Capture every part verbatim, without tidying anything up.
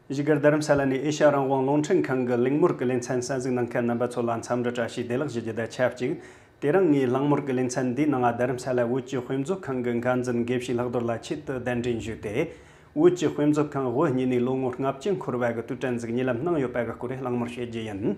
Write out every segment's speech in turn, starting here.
བཞུགས་སྒར་རྡ་རམ་ས་ལ་ནས་ཨེ་ཤ་རང་དབང་རླུང་འཕྲིན་ཁང་གི་གླེང་མོལ་གྱི་ལེ་ཚན་གསན་གཟིགས་གནང་མཁན་རྣམ་པ་ཚོ་ལ་འཚམས་འདྲི་བཀྲ་ཤིས་བདེ་ལེགས་ཞུ་རྒྱུ་དང་ཆབས་ཅིག་དེ་རིང་ངའི་གླེང་མོལ་གྱི་ལེ་ཚན་འདིའི་ནང་རྡ་རམ་ས་ལ་བོད་ཀྱི་དཔེ་མཛོད་ཁང་གི་འགན་འཛིན་དགེ་བཤེས་ལྷག་རྡོར་ལགས་ཆེད་དུ་གདན་འདྲེན་ཞུས་ཏེ། བོད་ཀྱི་དཔེ་མཛོད་ཁང་དབུ་བརྙེས་ནས་ལོ་ངོ་ལྔ་བཅུ་འཁོར་བ་གི་དུས་དྲན་ཞིག་ཉེ་ལམ་གནང་ཡོད་པ་གི་སྐོར་གླེང་མོལ་བྱེད་རྒྱུ་ཡིན།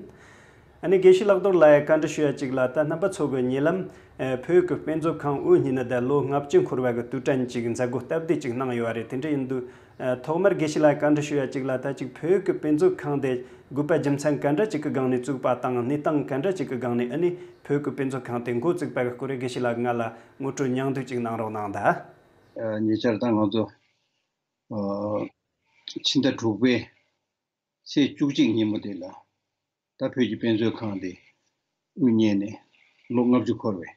ཨ་ནི་དགེ་བཤེས་ལྷག་རྡོར་ལགས་བཀའ་འདྲི་ཞུ་ཡ་གཅིག་ལ། ད་རྣམ་པ་ཚོ་གི་ཉེ་ལམ་ཨ་བོད་ཀྱི་དཔེ་མཛོད་ཁང་དབུ་བརྙེས་ནས་ད་ལོ་ལྔ་བཅུ་འཁོར་བ་གི་དུས་དྲན་གཅིག་མཛད་སྒོ་སྟབས་བདེ་གཅིག་གནང་ཡོད་རེད། དེ་འདྲ་ཡིན་དུས་ཨ་ཐོག་མར་དགེ་བཤེས་ལགས་བཀའ་འདྲི་ཞུ་ཡ་གཅིག་ལ། ད་གཅིག་བོད་ཀྱི་དཔེ་མཛོད་ཁང་དེ་དགོས་པ་རྒྱུ་མཚན་ག་འདྲ་གཅིག་གི་སྒང་ནས་བཙུགས་པ་དང་། གནས་སྟངས་ག་འདྲ་གཅིག་གི་སྒང་ནས་ཨ་ནི་བོད་ཀྱི་དཔེ་མཛོད་ཁང་དེ་འགོ་བཙུགས་པ་གི་སྐོར་དགེ་བཤེས་ལགས་ང་ལ་ངོ་སྤྲོད་ཉུང་བསྡུས་གཅིག་གནང་རོགས་གནང་དང་། ཉེ་ཆར་ད་ང་ཚོ་ཕྱི་ཟླ་དྲུག་པའི་ཚེས་བཅུ་གཅིག་ཉིན་མོ་དེ་ལ་ད་བོད་ཀྱི་དཔེ་མཛོད་ཁང་དེ་དབུ་བརྙེས་ནས་ལོ་ལྔ་བཅུ་འཁོར་བའི་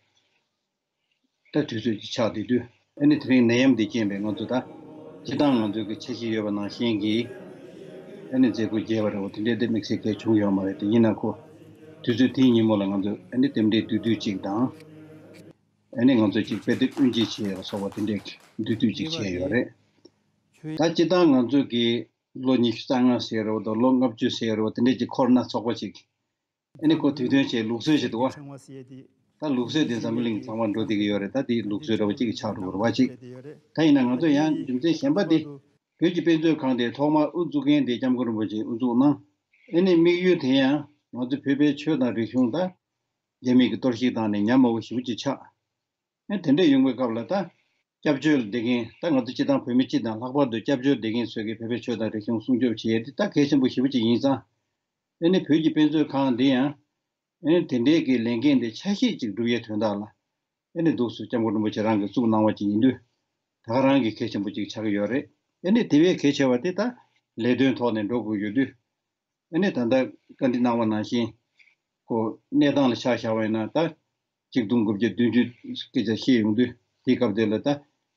ད་དུས་ཚོད་ཀྱི་ཆགས་བསྡད་དུས། ཨ་ནི་དེ་རིང་ནད་ཡམས་འདི་རྐྱེན་པས་ང་ཚོ་ད་སྤྱིར་བཏང་ང་ཚོའི་གི་འཆར་གཞི་ཡོད་པ་ནང་བཞིན་གྱི་ཨ་ནི་མཛད་སྒོ་རྒྱས་པ་རེད་བ། དེ་འདྲའི་དེ་དམིགས་བསལ་གལ་བྱུང་ཡོད་མ་རེད། དེ་ཡིན་ན་ཁོ་དུས་ཚོད་དེའི་ཉིན་མོ་ལ་ང་ཚོ་ཨ་ནི་རྟེན་འབྲེལ་བསྡུས་བསྡུས་གཅིག་དང་། ཨ་ནི་ང་ཚོ་གཅིག་དཔེ་དེབ་དབུ་འབྱེད་བྱེད་ཡ་ལ་སོགས་པ་དེ་འདྲའི་བསྡུས་བསྡུས་གཅིག་བྱས་ཡོད་རེད། ད་སྤྱིར་བཏང་ང་ཚོ་གི་ལོ་ཉི་ཤུ་རྩ་ལྔ་ཟེར་རོ་དང་ལོ་ལྔ་བཅུ་ཟེར་རོ་དེ་འདྲས་ཀྱི་འཁོར་ན་ཚོགས་པ་ཅིག་ཨ་ནི་ཁོ་དུས་སྟོན་བྱས་ལུགས་སྲོལ་ཞིག་འདུག་བ། ད་ལུགས་སྲོལ་དེ་འཛམ་བུ་གླིང་ཚང་མ་འགྲོ་བསྡད་ཀྱི་ཡོད་རེད། ད་དེ་ལུགས་སྲོལ་འདྲ་བོ་གཅིག་གི་ཆགས་འགྲོ་གི་རེད་བ་ཅིག་ད་ཡིན་ན་ང་ཚོ་ཡང་རྒྱུ་མཚན་གཞན་པ་དེ་བོད་ཀྱི་དཔེ་མཛོད་ཁང་དེ་ཐོག་མར་དབུ་འཛུགས་མཁན་དེ་སྐྱབས་མགོན་རིན་པོ་ཆེས་དབུ་འཛུགས་གནང་། ཨ་ནི་དམིགས་ཡུལ་དེ་ཡང་ང་ཚོ་བོད་པའི་ཆོས་དང་རིག་གཞུང་ད་རྒྱ་མི་གིས་གཏོར་བཤིག་བཏང་ནས་ཉམས་དམའ་བོ་ཞེ་པོ་ཅིག་ཆགས། ཨ་དེ་འདྲ་ཡོང་བའི་སྐབས་ལ་ད་སྐྱབས་བཅོལ་བསྡད་མཁན་ད་ང་ཚོ་སྤྱི་བཏང་བོད་མི་སྤྱི་དང་ལྷག་པར་དུ་སྐྱབས་བཅོལ་བསྡད་མཁན་ཚོས་ཀྱི་བོད་པའི་ཆོས་དང་རིག་གཞུང་སྲུང་སྐྱོབ་བྱེད་ཡས་དེ་ད་གལ་ཆེན་པོ་ཞེ་པོ་ཅིག་ཡིན་ཙང་། ཨ་ནི་བོད་ཀྱི་དཔེ་མཛོད་ཁང་འདི་ཡང་ཨ་ནི་དེ་འདྲའི་གི་ལས་འགན་དེ་ཆ་ཤས་ཅིག་སྒྲུབ་ཡས་དོན་དག་ལ་ཨ་ནི་འདུག་སེ་སྐྱབས་མགོན་རིན་པོ་ཆེ་རང་གིས་བཙུགས་གནང་བ་ཅིག་ཡིན་དུས། ད་ག་རང་གི་གལ་ཆེན་པོ་ཅིག་ཆགས་ཀྱི་ཡོད་རེད། ཨ་ནི་དེ་བས་གལ་ཆེ་བ་དེ་ད་ལས་དོན་ཐོག་ནས་འགྲོ་དགོས་ཡོད་དུས། ཨ་ནི་ད་ལྟ་བཀའ་འདྲི་གནང་བ་ནང་བཞིན་ཁོ་གནས་སྟངས་ལ་ཆ་བཞག་པ་ཡིན་ན་ད་གཅིག་སྟོང་དགུ་བརྒྱ་བདུན་ཅུ་སྐད་ཆ་བཤད་ཡོང་དུས་དེའི་སྐབས་དེ་ལ་ད་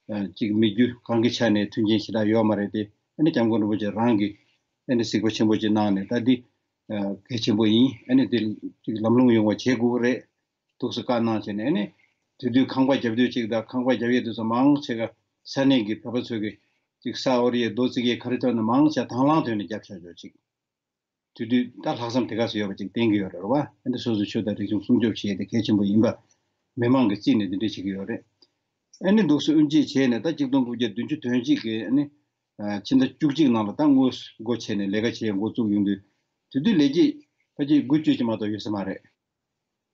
གཅིག་མི་རྒྱུ་གང་གི་ཆ་ནས་མཐུན་རྐྱེན་ཞེ་དྲག་ཡོད་མ་རེད་དེ། ཨ་ནི་སྐྱབས་མགོན་རིན་པོ་ཆེ་རང་གིས་ཨ་ནི་གཟིགས་པ་ཆེན་པོ་ཅིག་གནང་ནས་ད་འདི་གལ་ཆེན་པོ་ཡིན། ཨ་ནི་དེ་གཅིག་ལམ་ལྷོང་ཡོང་བ་བྱེད་དགོས་ཀྱི་རེད་འདུག་སེ་བཀའ་གནང་བྱས་ནས། ཨ་ནི་དེ་དུས་ཁང་པ་རྒྱབ་དུས་གཅིག་དང་ཁང་པ་རྒྱབ་ཡས་དེ་ཚོ་མང་ཆེ་ག་ས་གནས་ཀྱི་བོད་པ་ཚོས་ཀྱི་གཅིག་ས་དབོར་ཡས་རྡོ་བརྩིགས་ཡས་ག་རེ་ཐོན་ན་མང་ཆེ་དང་བླངས་ཐོག་ནས་བརྒྱབ་བཞག་ཆོག་ཅིག་དེ་དུས་ད་ལྷག་བསམ་དེ་ག་ཚོད་ཡོད་པ་ཅིག་བསྟན་གྱི་ཡོད་རེད་བ། ཨ་ནི་སོ་སོའི་ཆོས་དང་རིག་གཞུང་སྲུང་སྐྱོབ་བྱེད་ཡས་དེ་གལ་ཆེན་པོ་ཡིན་པ་མི་མང་གིས་བརྩིས་ནས་དེ་འདྲ་བྱེད་ཀྱི་ཡོད་རེད། ཨ་ནི་འདུག་སེ་དབུ་འབྱེད་བྱས་ནས་ད་གཅིག་སྟོང་དགུ་བརྒྱ་བདུན་ཅུ་དོན་གཅིག་གི་ཨ་ནི་ཕྱི་ཟླ་བཅུ་གཅིག་ནང་ལ་ད་དངོས་སུ་སྒོ་ཕྱེ་ནས་ལས་ཀ་བྱེད་འགོ་བཙུགས་ཡོང་དུས། དེ་དུས་ལས་བྱེད་ཕལ་ཆེར་དགུ་བཅུ་ཅིག་མ་གཏོགས་ཡོད་ས་མ་རེད།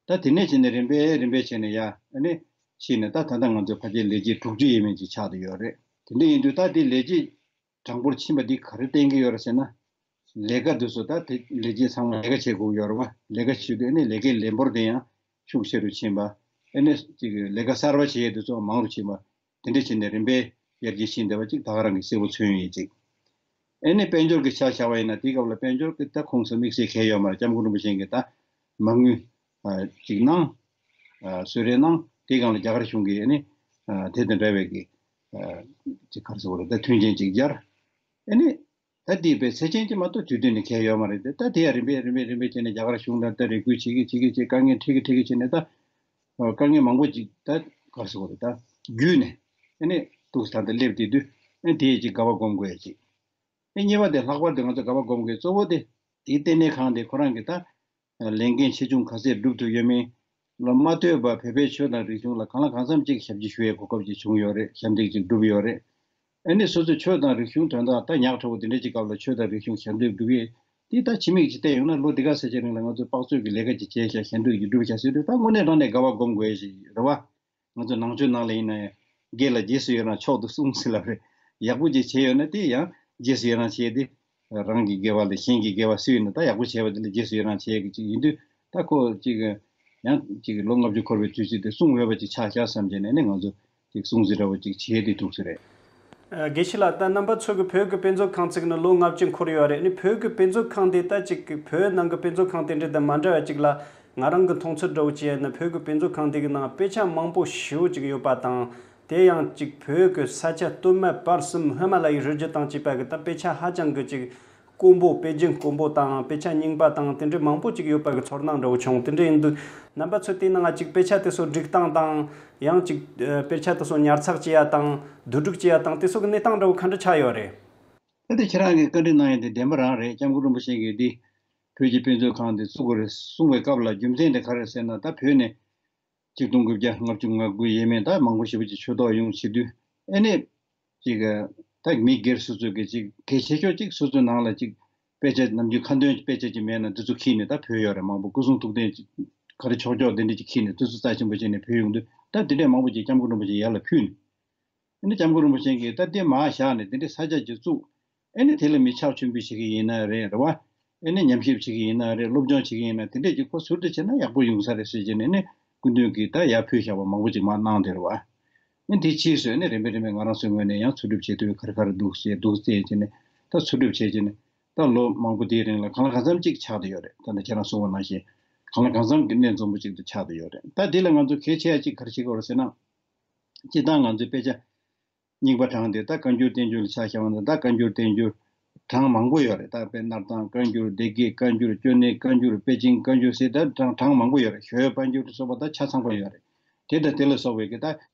ད་དེ་ནས་བྱས་ནས་རིམ་པས་རིམ་པས་བྱས་ནས་ཡ་ཨ་ནི་ཕྱིན་ནས་ད་ད་ལྟ་ང་ཚོའི་ཕལ་ཆེར་ལས་བྱེད་དྲུག་ཅུ་ཡས་མས་ཅིག་ཆགས་བསྡད་ཡོད་རེད། དེ་འདྲ་ཡིན་དུས་ད་དེ་ལས་བྱེད་གྲངས་འབོར་ཕྱིན་པ་འདི་ག་རེ་བསྟན་གྱི་ཡོད་རེད་ཟེར་ན། ལས་ཀ་འདི་ཚོ་ད་དེ་ལས་བྱེད་ཚང་མ་ལས་ཀ་བྱེད་དགོས་ཡོད་རེད་བ། ལས་ཀ་བྱེད་དུས་ཨ་ནི་ལས་ཀའི་ལས་འབོར་དེ་ཡང་ཤུགས་ཆེ་རུ་ཕྱིན་པ། ཨ་ནི་ཅིག་ལས་ཀ་གསར་པ་བྱེད་ཡས་འདི་ཚོ་མང་རུ་ཕྱིན་པ། དེ་འདྲ་བྱས་ནས་རིམ་པས་ཡར་རྒྱས་ཕྱིན་བསྡད་པ་ཅིག་ད་ག་རང་གིས་གསལ་པོ་མཚོན་ཡོད་ཅིག་ཨ་ནི་དཔལ་འབྱོར་གྱི་ཆ་བཞག་པ་ཡིན་ན་དེའི་སྐབས་ལ་དཔལ་འབྱོར་གྱི་ད་ཁོངས་སུ་དམིགས་བསལ་གང་ཡང་ཡོད་མ་རེད། སྐྱབས་མགོན་རིན་པོ་ཆེ་གིས་ད་མ་དངུལ་ཨ་ཅིག་གནང་། ཨ་གསོལ་རས་གནང་། དེའི་སྒང་ལ་རྒྱ་གར་གཞུང་གིས་ཨ་ནི་ཨ་དེ་དང་འདྲ་བའི་གི་ཨ་ཅིག་ག་རེ་ཟེར་དགོས་རེད། ད་མཐུན་རྐྱེན་ཅིག་སྦྱར། ཨ་ནི་ད་འདི་དཔེ་ཚད་ཅན་ཅིག་མ་གཏོགས་དུས་སྟོན་ནི་གང་ཡང་ཡོད་མ་རེད་དེ། ད་དེ་ཡང་རིམ་པས་རིམ་པས་རིམ་པས་བྱས་ནས་རྒྱ་གར་གཞུང་དང་ད་རེ་སྐུལ་བྱེད་ཀྱི་བྱེད་ཀྱི་བྱེད། དཀའ་ངལ་འཕྲད་ཀྱི་འཕྲད་ཀྱི་བྱས་ནས་ད་དཀའ་ངལ་མང་པོ་ཅིག་ད་ག་རེ་ཟེར་དགོས་རེད། ད་བརྒྱུད་ནས་ཨ་ནི་འདུག་ད་ལྟ་སླེབས་བསྡད་དུས་ཨ་ནི་དེ་ཡི་ཅིག་དགའ་བ་སྒོམ་དགོས་ཡ་ཅིག་ཨ་གཉིས་པ་དེ་ལྷག་པར་དུ་ང་ཚོ་དགའ་བ་སྒོམ་དགོས་གཙོ་བོ་དེ་དེའི་ལྟེ་གནས་ཁང་དེ་ཁོ་རང་གི་ད་ལས་འགན་ཆེ་ཆུང་ག་ཚད་སྒྲུབ་ཐུབ་ཡོད་མེད། ལོ་མ་ཐོས་པར་བོད་པའི་ཆོས་དང་རིག་གཞུང་ལ་གང་ལ་གང་འཚམ་ཅིག་ཞབས་ཕྱི་ཞུ་ཡའི་གོ་སྐབས་ཅིག་བྱུང་ཡོད་རེད། ཞབས་འདེགས་ཅིག་བསྒྲུབས་ཡོད་རེད། ཨ་ནི་སོ་སོའི་ཆོས་དང་རིག་གཞུང་དོན་དག་ད་ཉག་ཕྲ་བོ་དེ་འདྲ་ཅིག་སྐབས་ལ་ཆོས་དང་རིག་གཞུང་ཞབས་འདེགས་བསྒྲུབས་ཡས་དེ་ད་ཕྱི་མིག་ཅིག་བལྟས་ཡོང་ན་ལོ་འདི་ག་ཚད་ཅིག་རིང་ལ་ང་ཚོས་དཔག་ཚོད་ཀྱི་ལས་ཀ་ཅིག་བྱས་ཤག་ཞབས་འདེགས་ཅིག་བསྒྲུབས་ཤག་ཟེར་དུས་ད་དངོས་གནས་དྲང་གནས་དགའ་བ་སྒོམ་དགོས་ཡས་ཅིག་རེད་བ། ང་ཚོ་ནང་ཆོས་ནང་ལ་ཡིན་ན་ཡང་དགེ་ལ་རྗེས་སུ་ཡི་རང་མཆོག་ཏུ་གསུངས་ཟེར་ལབ་རེད། ཡག་པོ་ཅིག་བྱས་ཡོད་ན་དེ་ཡང་རྗེས་སུ་ཡི་རང་བྱས་ཏེ། རང་གི་དགེ་བ་ལས་གཞན་གྱི་དགེ་བ་སུ་ཡིན་ན་ད་ཡག་པོ་བྱས་པ་དེ་ལ་རྗེས་སུ་ཡི་རང་བྱས་ཀྱི་ཅིག་ཡིན་དུས། ད་ཁོ་ཅིག་ཡང་ཅིག་ལོ་ལྔ་བཅུ་འཁོར་བའི་དུས་ཚིགས་དེ་སྲུང་འོས་པ་ཅིག་ཆགས་ཤག་བསམ་བྱས་ནས་ནི་ང་ཚོ་ཅིག་སྲུང་བརྩི་འདྲ་བོ་ཅིག་བྱས་ཏེ་འདུག་ས་རེད། ཨ་དགེ་བཤེས་ལགས། ད་རྣམ་པ་ཚོ་གི་བོད་ཀྱི་དཔེ་མཛོད་ཁང་བཙུགས་ནས་ལོ་ལྔ་བཅུ་འཁོར་ཡོད་རེད། ཨ་ནི་བོད་ཀྱི་དཔེ་མཛོད་ཁང་དེ་ད་ཅིག་བོད་ནང་གི་དཔེ་མཛོད་ཁང་དེ་འདྲ་དང་མ་འདྲ་བ་ཅིག་ལ། ང་རང་གི་མཐོང་ཚུལ་འདྲ་བོ་ཅིག་ཡིན་ན་བོད་ཀྱི་དཔེ་མཛོད་ཁང་དེ་གི་ནང་དཔེ་ཆ་མང་པོ་ཞེ་པོ་ཅིག་ཡོད་པ་དང་། དེ་ཡང་ཅིག་བོད་ཀྱི་ས་ཆ་སྟོད་སྨད་བར་གསུམ་ཧི་མ་ལ་ཡའི་རི་རྒྱུད་དང་བཅས་པ་གི་ད་དཔེ་ཆ་ཧ་ཅང་གི་ཅིག་དཀོན་པོ། དཔེ་རྒྱུན་དཀོན་པོ་དང་དཔེ་ཆ་རྙིང་པ་དང་དེ་འདྲའི་མང་པོ་ཅིག་ཡོད་པ་གི་ཚོར་སྣང་འདྲ་བོ་བྱུང་། དེ་འདྲ་ཡིན་དུས་རྣམ་པ་ཚོས་དེའི་ནང་ཅིག་དཔེ་ཆ་དེ་ཚོ་སྒྲིག་སྟངས་དང་། ཡང་ཅིག་ཨ་དཔེ་ཆ་དེ་ཚོ་ཉར་ཚགས་བྱེད་ཡ་དང་བསྡུ་སྒྲིག་བྱེད་ཡ་དང་དེ་ཚོ་གི་གནས་སྟངས་འདྲ་བོ་ག་འདྲ་ཆགས་ཡོད་རེད། ད་དེ་ཁྱེད་རང་གིས་བཀའ་འདྲི་གནང་ཡ་དེ་བདེན་པ་རང་རེད། སྐྱབས་མགོན་རིན་པོ་ཆེ་གིས་འདི་བོད་ཀྱི་དཔེ་མཛོད་ཁང་དེ་བཙུགས་དགོས་རེད་གསུངས་པའི་སྐབས་ལ་རྒྱུ་མཚན་དེ་ག་རེ་རེད་ཟེར་ན། ད་བོད་ནས་ཆིག་སྟོང་དགུ་བརྒྱ་ལྔ་བཅུ་ང་དགུ་ཡས་མས་ད་མང་པོ་ཞེ་པོ་ཅིག་ཆོས་ཐོག་ཡོང་བྱེད་དུས། ཨེ་ནས་ཅིག་ད་མི་སྒེར་སོ་སོ་གི་ཅིག་གལ་ཆེ་ཤོས་ཅིག་སོ་སོའི་ནང་ལ་ཅིག་དཔེ་ཆ་ནམ་རྒྱུན་ཁ་འདོན་དཔེ་ཆ་ཅིག་མེད་ན་འདི་ཚོ་ཁྱེར་ནས་ད་བོད་ཡོད་རེད། མང་པོ་སྐུ་གསུང་ཐུགས་རྟེན་ཅིག་ག་རེ་ཆོག་ཆོག་དེ་འདྲ་ཅིག་ཁྱེར་ནས་དུས་ཚོད་རྩ་ཆེན་པོ་བྱས་ནས་བོད་ཡོང་དུས། ད་དེ་འདྲས་མང་པོ་ཅིག་སྐྱབས་མགོན་རིན་པོ་ཆེ་ཡར་ལ་ཕུལ་ནས། ཨ་ནི་སྐྱབས་མགོན་རིན་པོ་ཆེ་གིས་ད་དེ་མར་བཞག་ནས་དེ་འདྲའི་ས་ཆ་ཅིག་བཙུགས། ཨ་ནི་དེ་ལ་མི་ཕྱག་མཆོད་འབུལ་བྱེད་ཀྱི་ཡིན་ན་རེད། རེད་བ། ཨ་ནི་ཉམས་ཞིབ་བྱེད་ཀྱི་ཡིན་ན་རེད། སློབ་སྦྱོང་བྱེད་ཀྱི་ཡིན་ན་དེ་འདྲས་ཅིག་ཁོ་ཟུར་དུ་བྱས་ན་ཡག་པོ་ཡོང་ས་རེད་ཟེར་བྱས་ནས། ཨ་ནི་སྐུ་མདུན་གྱིས་ད་ཡར་ཕུལ་བཞག་པ་མང་པོ་ཅིག་མར་གནང་བསྡད་རེད་བ། ཨ་ནི་དེ་ཕྱིས་སུ་ཨ་ནི་རིམ་པས་རིམ་པས་ང་རང་ཚོའི་ངོས་ནས་ཡང་འཚོལ་སྒྲུབ་བྱེད་དུས་ག་རེ་ག་རེ་འདུག་ཟེར་འདུག་ཟེར་བྱས་ནས་ད་འཚོལ་སྒྲུབ་བྱས་བྱས་ནས། ད་ལོ་མང་པོ་དེའི་རིང་ལ་གང་ལ་གང་འཚམ་ཅིག་ཆགས་བསྡད་ཡོད་རེད། ད་ལྟ་ཁྱེད་རང་གསུངས་པ་ནང་བཞིན་གང་ལ་གང་འཚམ་གྱི་གནད་འཛོམས་པོ་ཅིག་ཏུ་ཆགས་བསྡད་ཡོད་རེད། ད་འདི་ལ་ང་ཚོ་གལ་ཆེ་ཡ་ཅིག་ག་རེ་བྱེད་དགོས་རེད་ཟེར་ན། སྤྱིར་བཏང་ང་ཚོའི་དཔེ་ཆ་རྙིང་པ་གྲངས་དེ་ད་བཀའ་འགྱུར་བསྟན་འགྱུར་ལ་ཆ་བཞག་པ་ན། ད་བཀའ་འགྱུར་བསྟན་འགྱུར་གྲངས་མང་པོ་ཡོད་རེད། ད་དཔེར་སྣར་ཐང་བཀའ་འགྱུར། སྡེ་དགེ་བཀའ་འགྱུར། ཅོ་ནེ་བཀའ་འགྱུར། པེ་ཅིང་བཀའ་འགྱུར་ཟེར་ད་གྲངས་གྲངས་མང་པོ་ཡོད་རེད། ཞོལ་བཀའ་འགྱུར་དུ་སོགས་པ་ད་ཆ་ཚང་པོ་ཡོད་རེད། དེ་དང་དེ་ལ་སོགས་པའི་གི་ད་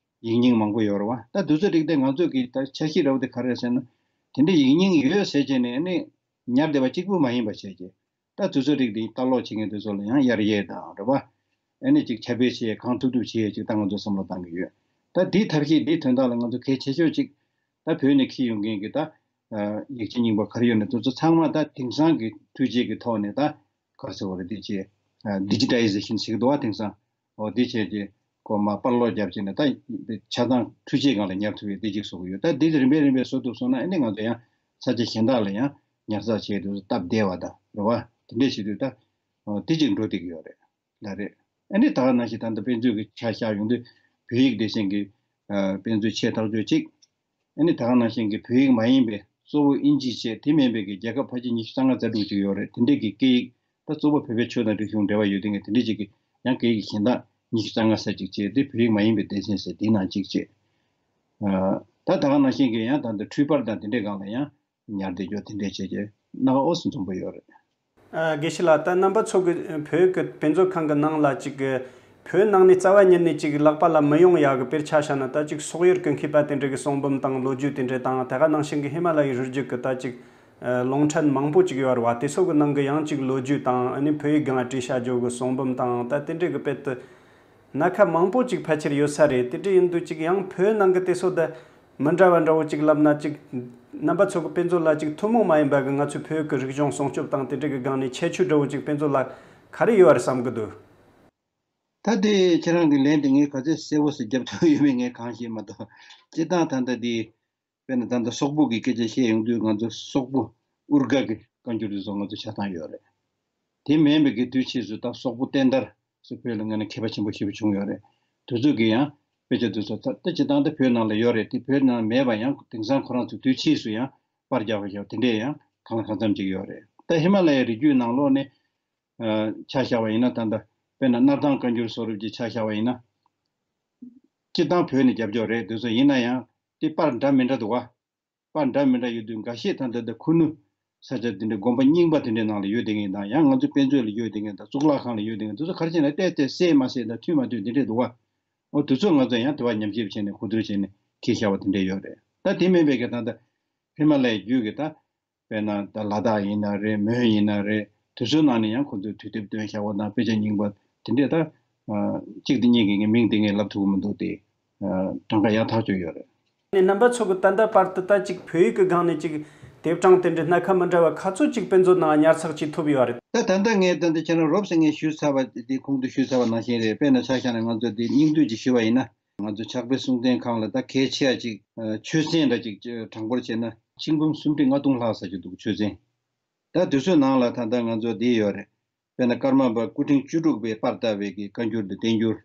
ཡིག་རྙིང་མང་པོ་ཡོད་རེད་བ། ད་དུས་ཚོད་རིགས་དེ་ང་ཚོས་གི་ད་ཆ་ཤས་འདྲ་བོ་དེ་ག་རེ་རེད་ཟེར་ན། དེ་འདྲའི་ཡིག་རྙིང་ཡོད་ཟེར་བྱས་ནས་ཨ་ནི་ཉར་བསྡད་པ་གཅིག་པུ་མ་ཡིན་པ་བྱས་ཀྱི། ད་དུས་ཚོད་རིགས་དེ་ལྟ་ཀློག་བྱེད་མཁན་དེ་ཚོ་ལ་ཡང་གཡར་ཡས་དང་རེད་བ། ཨ་ནི་ཅིག་ཁྱབ་སྤེལ་བྱེད་ཡས་གང་ཐུབ་ཐུབ་བྱེད་ཡས་ཅིག་ད་ང་ཚོས་བསམ་བློ་བཏང་གི་ཡོད། ད་འདིའི་ཐབས་ཤེས་འདིའི་དོན་དག་ལ་ང་ཚོ་གལ་ཆེ་ཤོས་ཅིག་ད་བོད་ནས་འཁྱེར་ཡོང་མཁན་གྱི་ད་ཡིག་ཆ་རྙིང་པ་ག་རེ་ཡོད་ན་དེ་ཚོ་ཚང་མ་ད་དེང་སང་གི་འཕྲུལ་ཆས་ཀྱི་ཐོག་ནས་ད་ག་རེ་ཟེར་བ་རེད། འདི་ཅིག་ཌི་ཇི་ཊའི་ཟེ་ཤན་ཟེར་གི་འདུག་བ། དེང་སང་འོ་འདི་བྱས་ཀྱི་ཁོ་མ་པར་སློག་རྒྱབ་བྱས་ནས་ད་ཆ་ཚང་འཕྲུལ་ཆས་སྒང་ལ་ཉར་ཐུབ་ཡས་འདི་ཅིག་བཟོ་གི་ཡོད། ད་འདི་རིམ་པས་རིམ་པས་བཟོ་ཐུབ་སོང་ན་ཨ་ནི་ང་ཚོ་ཡང་ས་ཆ་གཞན་དག་ལ་ཡང་ཉར་ཚགས་བྱས་དུས་སྟབས་བདེ་བ་དང་རེད་བ། དེ་འདྲས་བྱེད་དུས་ད་འོ་འདི་ཅིག་འགྲོ་བསྡད་ཀྱི་ཡོད་རེད། ལ་རེད། ཨ་ནི་ད་ག་ནང་བཞིན་ད་ལྟ་དཔེ་མཛོད་ཀྱི་ཆ་བཞག་ཡོང་དུས་བོད་ཡིག་སྡེ་ཚན་གྱི་ཨ་དཔེ་མཛོད་ཆེ་ཐག་ཆོད་ཅིག་ཨ་ནི་ད་ག་ནང་བཞིན་གྱི་བོད་ཡིག་མ་ཡིན་པའི་གཙོ་བོ་དབྱིན་ཇི་བྱས། དེ་མིན་པའི་གི་རྒྱལ་ཁབ་ཕལ་ཆེར་ཉི་ཤུ་རྩ་ལྔ་རྩ་དྲུག་ཅིག་ཡོད་རེད། དེ་འདྲས་ཀྱི་སྐད་ཡིག་ད་གཙོ་བོ་བོད་པའི་ཆོས་དང་རིག་གཞུང་འབྲེལ་བ་ཡོད་མཁན་དེ་འདྲས་ཅིག་གི་ཡང་སྐད་ཡིག་གཞན་དག་ཉི་ཤུ་རྩ་ལྔ་ཙམ་ཅིག་བྱས་ཏེ་བོད་ཡིག་མ་ཡིན་པའི་སྡེ་ཚན་ཟེར་དེའི་ནང་གཅིག་བྱས། ཨ་ད་ད་ག་ནང་བཞིན་གྱི་ཡང་ད་ལྟ་འཕྲུལ་པར་དང་དེ་འདྲས་སྒང་ལ་ཡང་ཉར་བསྡད་རྒྱུ་དེ་འདྲས་བྱས་རྗེས་སྣ་ཁ་ཨོ་སི་འཛོམས་པོ་ཡོད་རེད། ཨ་དགེ་བཤེས་ལགས། ད་རྣམ་པ་ཚོ་གི་བོད་ཀྱི་དཔེ་མཛོད་ཁང་གི་ནང་ལ་ཅིག་གི་བོད་ནང་ནས་རྩ་བ་ཉིད་ནས་ཅིག་ལག་པ་ལ་མི་ཡོང་ཡ་གི་དཔེར་ཆ་བཞག་ན། ད་ཅིག་སོག་ཡུལ་གྱི་མཁས་པ་དེ་འདྲ་གི་གསུང་འབུམ་དང་ལོ་རྒྱུས་དེ་འདྲ་དང་། དེ་ག་ནང་བཞིན་གྱི་ཧི་མ་ལ་ཡའི་རི་རྒྱུད་ཀྱི་ད་ཅིག་ཨ་རླུང་འཕྲིན་མང་པོ་ཅིག་ཡོད་རེད་བ། དེ་ཚོ་གི་ནང་གི་ཡང་ཅིག་ལོ་རྒྱུས་དང་། ཨ་ནི་བོད་ཡིག་སྒང་བྲིས་བཞག་རྒྱུ་གི་གསུང་འབུམ་དང་། ད་དེ་འདྲ་གི་དཔེ་དེ་སྣ་ཁ་མང་པོ་ཅིག་ཕལ་ཆེར་ཡོད་ས་རེད། དེ་འདྲ་ཡིན་དུས་ཅིག་ཡང་བོད་ནང་གི་དེ་ཚོ་ད་མི་འདྲ་བ་འདྲ་བོ་ཅིག་ལབ་ན། ཅིག་རྣམ་པ་ཚོ་གི་དཔེ་མཛོད་ལ་ཅིག་ཐུན་མོང་མ་ཡིན་པ་གི་ང་ཚོའི་བོད་ཀྱི་རིག་གཞུང་སྲུང་སྐྱོབ་དང་དེ་འདྲ་གི་སྒང་ནས་ཁྱད་ཆོས་འདྲ་བོ་ཅིག་དཔེ་མཛོད་ལ་ག་རེ་ཡོད་རེད་བསམ་གི་འདུག་ད་དེ་ཁྱེད་རང་གི་ལན་དེ་ངས་ག་ཚོད་གསལ་བོ་ཞིག་རྒྱབ་ཐུབ་ཡོད་མེད་ངས་གང་ཤེས་མ་གཏོགས། སྤྱིར་བཏང་ད་ལྟ་དེ་དཔེར་ན་ད་ལྟ་སོག་པོ་གི་སྐད་ཆ་བཤད་ཡོང་དུས་ང་ཚོ་སོག་པོ་ཨུར་ག་གི་བཀའ་འགྱུར་དེ་ཚོ་ང་ཚོ་ཆ་ཚང་ཡོད་རེད། དེ་མིན་པའི་གི་དུས་ཕྱིས་སུ་ད་སོག་པོ་བསྟན་དར་སུ་བོད་ལ་ངོས་ནས་མཁས་པ་ཆེན་པོ་ཞེ་པོ་བྱུང་ཡོད་རེད། དེ་ཚོ་གི་ཡང་དཔེ་ཆ་དེ་ཚོ་ད་ལྟ་སྤྱིར་བཏང་ད་བོད་ནང་ལ་ཡོད་རེད། དེ་བོད་ནང་མེད་པ་ཡང་དེང་སང་ཁོ་རང་ཚོ་དུས་ཕྱིས་སུ་ཡང་པར་རྒྱག་པ་ཞིག་དེ་འདྲས་ཡང་གང་ལ་གང་འཚམ་ཅིག་ཡོད་རེད། ད་ཧི་མ་ལ་ཡའི་རི་རྒྱུད་ནང་ལོགས་ནས་ཨ་ཆ་བཞག་པ་ཡིན་ན། ད་ལྟ་དཔེར་ན་སྣར་ཐང་བཀའ་འགྱུར་སོགས་རིགས་ཀྱི་ཆ་བཞག་པ་ཡིན་ན། སྤྱིར་བཏང་བོད་ནས་རྒྱབ་སྐྱོར་རེད། དེ་ཚོ་ཡིན་ན་ཡང་དེ་པར་འདྲ་མི་འདྲ་འདུག་བ། པར་འདྲ་མི་འདྲ་ཡོད་དུས་འགའ་ཤས་ད་ལྟ་ད་ཁུ་ནུ་ས་ཆ་དེ་འདྲའི་དགོན་པ་རྙིང་པ་དེ་འདྲའི་ནང་ལ་ཡོད་བསྡད་མཁན་དང་། ཡང་ང་ཚོ་དཔེ་མཛོད་ལ་ཡོད་བསྡད་མཁན་དང་། གཙུག་ལག་ཁང་ལ་ཡོད་བསྡད་མཁན་དེ་ཚོ་ག་རེ་བྱས་ན་བལྟས་བལྟས་གསལ་མ་གསལ་དང་མཐུན་མ་མཐུན་དེ་འདྲས་འདུག་བ། འོ་དེ་ཚོ་ང་ཚོ་ཡང་དེ་བ་ཉམས་ཞིབ་བྱས་ནས་གོ་བསྡུར་བྱས་ནས་འཁྱེར་བཞག་པ་དེ་འདྲས་ཡོད་རེད། ད་དེ་མིན་པའི་གི་ད་ལྟ་ཧི་མ་ལ་ཡའི་རྒྱུད་ཀྱི་ད་དཔེར་ན་ད་ལ་དྭགས་ཡིན་ན་རེད། མོན་ཡིན་ན་རེད། དེ་ཚོའི་ནང་ནས་ཡང་ཁོ་ཚོས་དུས་དེབ་བཏོན་བཞག་པ་དང་། དཔེ་ཆ་རྙིང་པ་དེ་འདྲས་ད་ཨ་གཅིག་དེ་གཉིས་ཀྱི་ངས་མིང་དེ་ངས་ལབ་ཐུབ་ཀྱི་མི་འདུག་སྟེ། ཨ་གྲངས་ཀ་ཡག་ཐག་ཆོད་ཡོད་རེད། ནས་རྣམ་པ་ཚོ་གི་ད་ལྟ་བར་དུ་ད་ཅིག་བོད་ཡིག་གི་སྒང་ནས་ཅིག་དེབ་གྲངས་དེ་འདྲའི་སྣ་ཁ་མི་འདྲ་བ་ག་ཚོད་ཅིག་དཔེ་མཛོད་ནང་ཉར་ཚགས་བྱེད་ཐུབ་ཡོད་རེད། ད་ད་ལྟ་ངས་ད་ལྟ་ཁྱེད་རང་རོབ་ཙམ་ངས་ཞུས་ཚར་བ་དེ་གོང་དུ་ཞུས་ཚར་བ་ནང་བཞིན་རེད། དཔེར་ན་ཆ་བཞག་ན་ང་ཚོ་དེ་སྙིང་བསྡུས་ཅིག་ཞུས་པ་ཡིན་ན། ང་ཚོ་ཕྱག་དཔེ་གསུང་རྟེན་ཁང་ལ་ད་གལ་ཆེ་བ་ཅིག་ཨ་ཆོས་ཚན་འདྲ་ཅིག་གྲངས་འབོར་བྱས་ན་ཆིག་འབུམ་སུམ་ཁྲི་ལྔ་སྟོང་ལྷག་ཙམ་ཅིག་འདུག་ཆོས་ཚན། ད་དེ་ཚོའི་ནང་ལ་ད་ལྟ་ང་ཚོ་འདི་ཡོད་རེད། དཔེར་ན་ཀརྨ་པ་སྐུ་ཕྲེང་བཅུ་དྲུག་པས་པར་བཏབ་པའི་གི་བཀའ་འགྱུར་དང་བསྟན་འགྱུར།